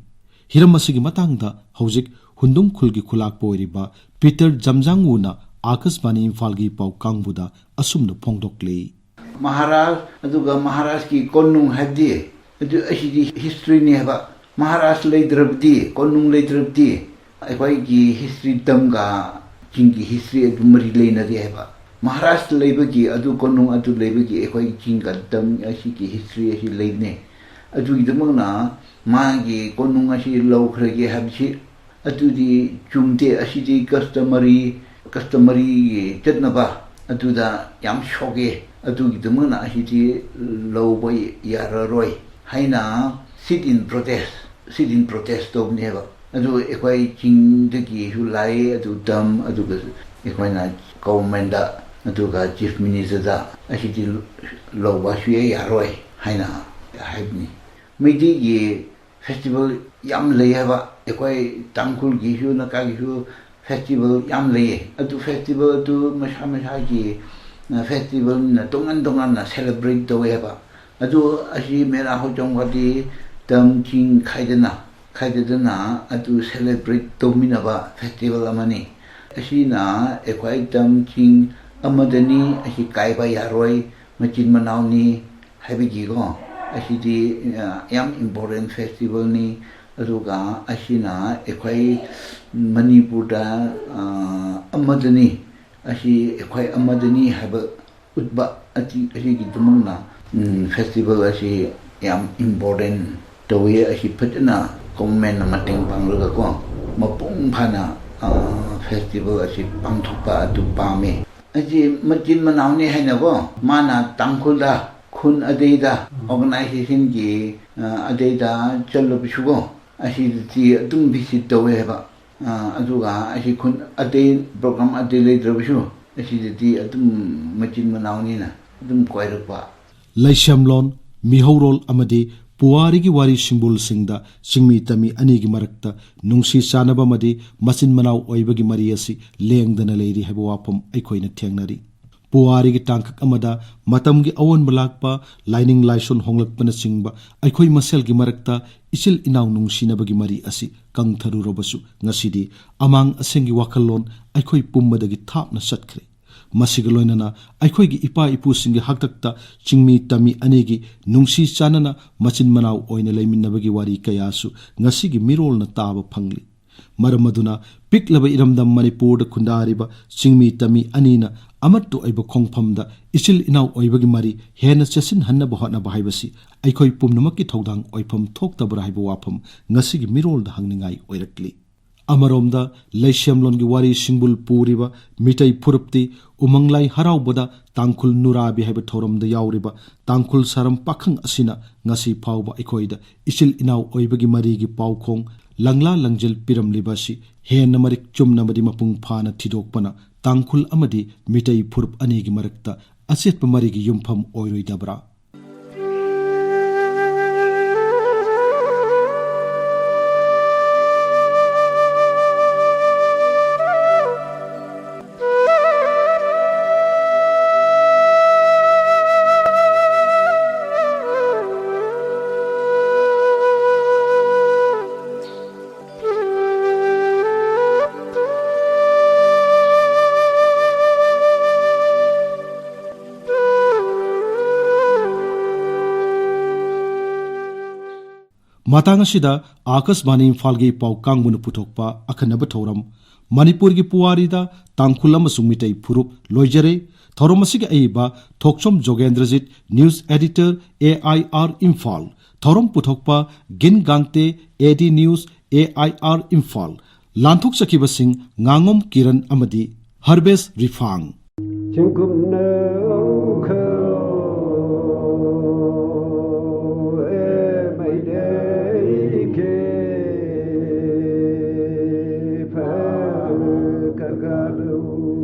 ꯍꯤꯔꯝ ꯑꯁꯤꯒꯤ ꯃꯇꯥꯡꯗ ꯍꯧꯖꯤꯛ ꯍꯨꯟꯗꯨꯡ ꯈꯨꯜꯒꯤ ꯈꯨꯂꯥꯛꯄ ꯑꯣꯏꯔꯤꯕ ꯄꯤꯇꯔ ꯖꯝꯖꯥꯡꯋꯨꯅ ꯑꯥꯀꯥꯁꯕꯥꯅꯤ ꯏꯝꯐꯥꯜꯒꯤ ꯄꯥꯎ ꯀꯥꯡꯕꯨꯗ ꯑꯁꯨꯝꯅ ꯐꯣꯡꯗꯣꯛꯂꯤ꯫ ꯃꯍꯥꯔꯥꯖ, ꯑꯗꯨꯒ ꯃꯍꯥꯔꯥꯖꯀꯤ ꯀꯣꯅꯨꯡ ꯍꯥꯏꯕꯗꯤ, ꯑꯗꯨ ꯑꯁꯤꯗꯤ ꯍꯤꯁꯇ꯭ꯔꯤꯅꯤ ꯍꯥꯏꯕ꯫ ꯃꯍꯥꯔꯥꯖ ꯂꯩꯇ꯭ꯔꯕꯗꯤ, ꯀꯣꯅꯨꯡ ꯂꯩꯇ꯭ꯔꯕꯗꯤ ꯑꯩꯈꯣꯏꯒꯤ ꯍꯤꯁꯇ꯭ꯔꯤ ꯇꯝꯒ ꯆꯤꯡꯒꯤ ꯍꯤꯁꯇ꯭ꯔꯤ ꯑꯗꯨ ꯃꯔꯤ ꯂꯩꯅꯗꯦ ꯍꯥꯏꯕ꯫ ꯃꯍꯥꯔꯥꯖ ꯂꯩꯕꯒꯤ, ꯑꯗꯨ ꯀꯣꯅꯨꯡ ꯑꯗꯨ ꯂꯩꯕꯒꯤ ꯑꯩꯈꯣꯏ ꯆꯤꯡꯒ ꯇꯝ ꯑꯁꯤꯒꯤ ꯍꯤꯁꯇ꯭ꯔꯤ ꯑꯁꯤ ꯂꯩꯕꯅꯦ꯫ ꯑꯗꯨꯒꯤꯗꯃꯛꯅ ꯃꯥꯒꯤ ꯀꯣꯅꯨꯡ ꯑꯁꯤ ꯂꯧꯈ꯭ꯔꯒꯦ ꯍꯥꯏꯕꯁꯤ ꯑꯗꯨꯗꯤ ꯆꯨꯝꯗꯦ, ꯑꯁꯤꯗꯤ ꯀꯁꯇꯃꯔꯤ, ꯀꯁꯇꯃꯔꯤꯒꯤ ꯆꯠꯅꯕ ꯑꯗꯨꯗ ꯌꯥꯝ ꯁꯣꯛꯑꯦ, ꯑꯗꯨꯒꯤꯗꯃꯛꯅ ꯑꯁꯤꯗꯤ ꯂꯧꯕ ꯌꯥꯔꯔꯣꯏ ꯍꯥꯏꯅ sit in protest, sit in protest ꯇꯧꯕꯅꯦꯕ꯫ ꯑꯗꯨ ꯑꯩꯈꯣꯏ ꯆꯤꯡꯗꯒꯤꯁꯨ ꯂꯥꯛꯑꯦ, ꯑꯗꯨ ꯇꯝ, ꯑꯗꯨꯒ ꯑꯩꯈꯣꯏꯅ ꯒꯣꯚꯔꯟꯃꯦꯟꯗ ꯑꯗꯨꯒ ꯆꯤꯐ ꯃꯤꯅꯤꯁꯇꯔꯗ ꯑꯁꯤꯗꯤ ꯂꯧꯕ ꯁꯨꯌꯥ ꯌꯥꯔꯣꯏ ꯍꯥꯏꯅ ꯍꯥꯏꯕꯅꯤ꯫ ꯃꯩꯇꯩꯒꯤ ꯐꯦꯁꯇꯤꯚꯦꯜ ꯌꯥꯝ ꯂꯩ ꯍꯥꯏꯕ, ꯑꯩꯈꯣꯏ ꯇꯥꯡꯈꯨꯜꯒꯤꯁꯨ ꯅꯥꯒꯥꯒꯤꯁꯨ ꯐꯦꯁꯇꯤꯚꯦꯜ ꯌꯥꯝ ꯂꯩꯌꯦ꯫ ꯑꯗꯨ ꯐꯦꯁꯇꯤꯚꯦꯜ ꯑꯗꯨ ꯃꯁꯥ ꯃꯁꯥꯒꯤ ꯐꯦꯁꯇꯤꯚꯦꯜꯅ ꯇꯣꯉꯥꯟ ꯇꯣꯉꯥꯟꯅ ꯁꯦꯂꯦꯕ꯭ꯔꯦꯠ ꯇꯧꯋꯦ ꯍꯥꯏꯕ꯫ ꯑꯗꯨ ꯑꯁꯤ ꯃꯦꯔꯥ ꯍꯧꯆꯣꯡꯕꯗꯤ ꯇꯝ ꯆꯤꯡ ꯈꯥꯏꯗꯅ ꯈꯥꯏꯗꯗꯅ ꯑꯗꯨ ꯁꯦꯂꯦꯕ꯭ꯔꯦꯠ ꯇꯧꯃꯤꯟꯅꯕ ꯐꯦꯁꯇꯤꯚꯦꯜ ꯑꯃꯅꯤ꯫ ꯑꯁꯤꯅ ꯑꯩꯈꯣꯏ ꯇꯝ ꯆꯤꯡ ꯑꯃꯗꯅꯤ, ꯑꯁꯤ ꯀꯥꯏꯕ ꯌꯥꯔꯣꯏ, ꯃꯆꯤꯟ ꯃꯅꯥꯎꯅꯤ ꯍꯥꯏꯕꯒꯤꯀꯣ, ꯑꯁꯤꯗꯤ ꯌꯥꯝ ꯏꯝꯄꯣꯔꯇꯦꯟ ꯐꯦꯁꯇꯤꯚꯦꯜꯅꯤ꯫ ꯑꯗꯨꯒ ꯑꯁꯤꯅ ꯑꯩꯈꯣꯏ ꯃꯅꯤꯄꯨꯔꯗ ꯑꯃꯗꯅꯤ, ꯑꯁꯤ ꯑꯩꯈꯣꯏ ꯑꯃꯗꯅꯤ ꯍꯥꯏꯕ ꯎꯠꯄ ꯑꯁꯤꯒꯤꯗꯃꯛꯅ ꯐꯦꯁꯇꯤꯚꯦꯜ ꯑꯁꯤ ꯌꯥꯝ ꯏꯝꯄꯣꯔꯇꯦꯟ ꯇꯧꯋꯤ꯫ ꯑꯁꯤ ꯐꯖꯅ ꯒꯣꯚꯔꯟꯃꯦꯟꯅ ꯃꯇꯦꯡ ꯄꯥꯡꯂꯒꯀꯣ, ꯃꯄꯨꯡ ꯐꯥꯅ ꯐꯦꯁꯇꯤꯚꯦꯜ ꯑꯁꯤ ꯄꯥꯡꯊꯣꯛꯄ ꯑꯗꯨ ꯄꯥꯝꯃꯤ꯫ ꯑꯁꯤ ꯃꯆꯤꯟ ꯃꯅꯥꯎꯅꯤ ꯍꯥꯏꯅꯀꯣ, ꯃꯥꯅ ꯇꯥꯡꯈꯨꯜꯗ ꯈꯨꯟ ꯑꯇꯩꯗ ꯑꯣꯔꯒꯅꯥꯏꯖꯦꯁꯟꯒꯤ ꯑꯇꯩꯗ ꯆꯠꯂꯕꯁꯨꯀꯣ, ꯑꯁꯤꯗꯗꯤ ꯑꯗꯨꯝ ꯚꯤꯖꯤꯠ ꯇꯧꯋꯦ ꯍꯥꯏꯕ꯫ ꯑꯗꯨꯒ ꯑꯁꯤ ꯈꯨꯟ ꯑꯇꯩ ꯄ꯭ꯔꯣꯒ꯭ꯔꯥꯝ ꯑꯇꯩ ꯂꯩꯇ꯭ꯔꯕꯁꯨ ꯑꯁꯤꯗꯗꯤ ꯑꯗꯨꯝ ꯃꯆꯤꯟ ꯃꯅꯥꯎꯅꯤꯅ ꯑꯗꯨꯝ ꯀꯣꯏꯔꯛꯄ꯫ ꯂꯩꯁꯦꯝꯂꯣꯟ, ꯃꯤꯍꯧꯔꯣꯜ ꯑꯃꯗꯤ ꯄꯨꯋꯥꯔꯤꯒꯤ ꯋꯥꯔꯤ ꯁꯤꯡꯕꯨꯜꯁꯤꯡꯗ ꯆꯤꯡꯃꯤ ꯇꯝꯃꯤ ꯑꯅꯤꯒꯤ ꯃꯔꯛꯇ ꯅꯨꯡꯁꯤ ꯆꯥꯟꯅꯕ ꯑꯃꯗꯤ ꯃꯆꯤꯟ ꯃꯅꯥꯎ ꯑꯣꯏꯕꯒꯤ ꯃꯔꯤ ꯑꯁꯤ ꯂꯦꯡꯗꯅ ꯂꯩꯔꯤ ꯍꯥꯏꯕ ꯋꯥꯐꯝ ꯑꯩꯈꯣꯏꯅ ꯊꯦꯡꯅꯔꯤ꯫ ꯄꯨꯋꯥꯔꯤꯒꯤ ꯇꯥꯡꯀꯛ ꯑꯃꯗ ꯃꯇꯝꯒꯤ ꯑꯑꯣꯟꯕ ꯂꯥꯛꯄ, ꯂꯥꯏꯅꯤꯡ ꯂꯥꯏꯁꯣꯟ ꯍꯣꯡꯂꯛꯄꯅꯆꯤꯡꯕ ꯑꯩꯈꯣꯏ ꯃꯁꯦꯜꯒꯤ ꯃꯔꯛꯇ ꯏꯆꯤꯜ ꯏꯅꯥꯎ ꯅꯨꯡꯁꯤꯅꯕꯒꯤ ꯃꯔꯤ ꯑꯁꯤ ꯀꯪꯊꯔꯨꯔꯕꯁꯨ, ꯉꯁꯤꯗꯤ ꯑꯃꯥꯡ ꯑꯁꯦꯡꯒꯤ ꯋꯥꯈꯜꯂꯣꯟ ꯑꯩꯈꯣꯏ ꯄꯨꯝꯕꯗꯒꯤ ꯊꯥꯞꯅ ꯆꯠꯈ꯭ꯔꯦ꯫ ꯃꯁꯤꯒ ꯂꯣꯏꯅꯅ ꯑꯩꯈꯣꯏꯒꯤ ꯏꯄꯥ ꯏꯄꯨꯁꯤꯡꯒꯤ ꯍꯥꯛꯇꯛꯇ ꯆꯤꯡꯃꯤ ꯇꯝꯃꯤ ꯑꯅꯤꯒꯤ ꯅꯨꯡꯁꯤ ꯆꯥꯟꯅꯅ ꯃꯆꯤꯟ ꯃꯅꯥꯎ ꯑꯣꯏꯅ ꯂꯩꯃꯤꯟꯅꯕꯒꯤ ꯋꯥꯔꯤ ꯀꯌꯥꯁꯨ ꯉꯁꯤꯒꯤ ꯃꯤꯔꯣꯜꯅ ꯇꯥꯕ ꯐꯪꯂꯤ꯫ ꯃꯔꯝ ꯑꯗꯨꯅ ꯄꯤꯛꯂꯕ ꯏꯔꯝꯗꯝ ꯃꯅꯤꯄꯨꯔꯗ ꯈꯨꯟꯗꯥꯔꯤꯕ ꯆꯤꯡꯃꯤ ꯇꯝꯃꯤ ꯑꯅꯤꯅ ꯑꯃꯠꯇ ꯑꯣꯏꯕ ꯈꯣꯡꯐꯝꯗ ꯏꯆꯤꯜ ꯏꯅꯥꯎ ꯑꯣꯏꯕꯒꯤ ꯃꯔꯤ ꯍꯦꯟꯅ ꯆꯦꯠꯁꯤꯟꯍꯟꯅꯕ ꯍꯣꯠꯅꯕ ꯍꯥꯏꯕꯁꯤ ꯑꯩꯈꯣꯏ ꯄꯨꯝꯅꯃꯛꯀꯤ ꯊꯧꯗꯥꯡ ꯑꯣꯏꯐꯝ ꯊꯣꯛꯇꯕ꯭ꯔꯥ ꯍꯥꯏꯕ ꯋꯥꯐꯝ ꯉꯁꯤꯒꯤ ꯃꯤꯔꯣꯜꯗ ꯍꯪꯅꯤꯡꯉꯥꯏ ꯑꯣꯏꯔꯛꯂꯤ꯫ ꯑꯃꯔꯣꯝꯗ ꯂꯩꯁꯦꯝꯂꯣꯟꯒꯤ ꯋꯥꯔꯤ ꯁꯤꯡꯕꯨꯜ ꯄꯨꯔꯤꯕ ꯃꯤꯇꯩ ꯐꯨꯔꯨꯞꯇꯤ ꯎꯃꯪ ꯂꯥꯏ ꯍꯔꯥꯎꯕꯗ ꯇꯥꯡꯈꯨꯜ ꯅꯨꯔꯥꯕꯤ ꯍꯥꯏꯕ ꯊꯧꯔꯝꯗ ꯌꯥꯎꯔꯤꯕ ꯇꯥꯡꯈꯨꯜ ꯁꯥꯔꯝ ꯄꯥꯈꯪ ꯑꯁꯤꯅ ꯉꯁꯤ ꯐꯥꯎꯕ ꯑꯩꯈꯣꯏꯗ ꯏꯆꯤꯜ ꯏꯅꯥꯎ ꯑꯣꯏꯕꯒꯤ ꯃꯔꯤꯒꯤ ꯄꯥꯎꯈꯣꯡ ꯂꯪꯂꯥ ꯂꯪꯖꯤꯜ ꯄꯤꯔꯝꯂꯤꯕ ꯑꯁꯤ ꯍꯦꯟꯅ ꯃꯔꯤꯛ ꯆꯨꯝꯅ ꯑꯃꯗꯤ ꯃꯄꯨꯡ ꯐꯥꯅ ꯊꯤꯗꯣꯛꯄꯅ ꯇꯥꯡꯈꯨꯜ ꯑꯃꯗꯤ ꯃꯤꯇꯩ ꯐꯨꯔꯨꯞ ꯑꯅꯤꯒꯤ ꯃꯔꯛꯇ ꯑꯆꯦꯠꯄ ꯃꯔꯤꯒꯤ ꯌꯨꯝꯐꯝ ꯑꯣꯏꯔꯣꯏꯗꯕ꯭ꯔꯥ? ꯃꯇꯥꯡ ꯑꯁꯤꯗ ꯑꯥꯀꯥꯁꯕꯥꯅꯤ ꯏꯝꯐꯥꯜꯒꯤ ꯄꯥꯎ ꯀꯥꯡꯕꯨꯅ ꯄꯨꯊꯣꯛꯄ ꯑꯈꯟꯅꯕ ꯊꯧꯔꯝ ꯃꯅꯤꯄꯨꯔꯒꯤ ꯄꯨꯋꯥꯔꯤꯗ ꯇꯥꯡꯈꯨꯜ ꯑꯃꯁꯨꯡ ꯃꯤꯇꯩ ꯐꯨꯔꯨꯞ ꯂꯣꯏꯖꯔꯦ꯫ ꯊꯧꯔꯝ ꯑꯁꯤꯒꯤ ꯑꯏꯕ ꯊꯣꯛꯆꯣꯝ ꯖꯣꯒꯦꯟꯗ꯭ꯔꯖꯤꯠ, news editor, A I R Imphal. ꯊꯧꯔꯝ ꯄꯨꯊꯣꯛꯄ ꯒꯤꯟ ꯒꯥꯡꯇꯦ, A D news, A I R Imphal. ꯂꯥꯟꯊꯣꯛꯆꯈꯤꯕꯁꯤꯡ ꯉꯥꯉꯣꯝ Kiran ꯑꯃꯗꯤ ꯍꯔꯕꯦꯁ ꯔꯤꯐꯥꯡ꯫ ꯆꯤꯡꯀꯨꯞꯅ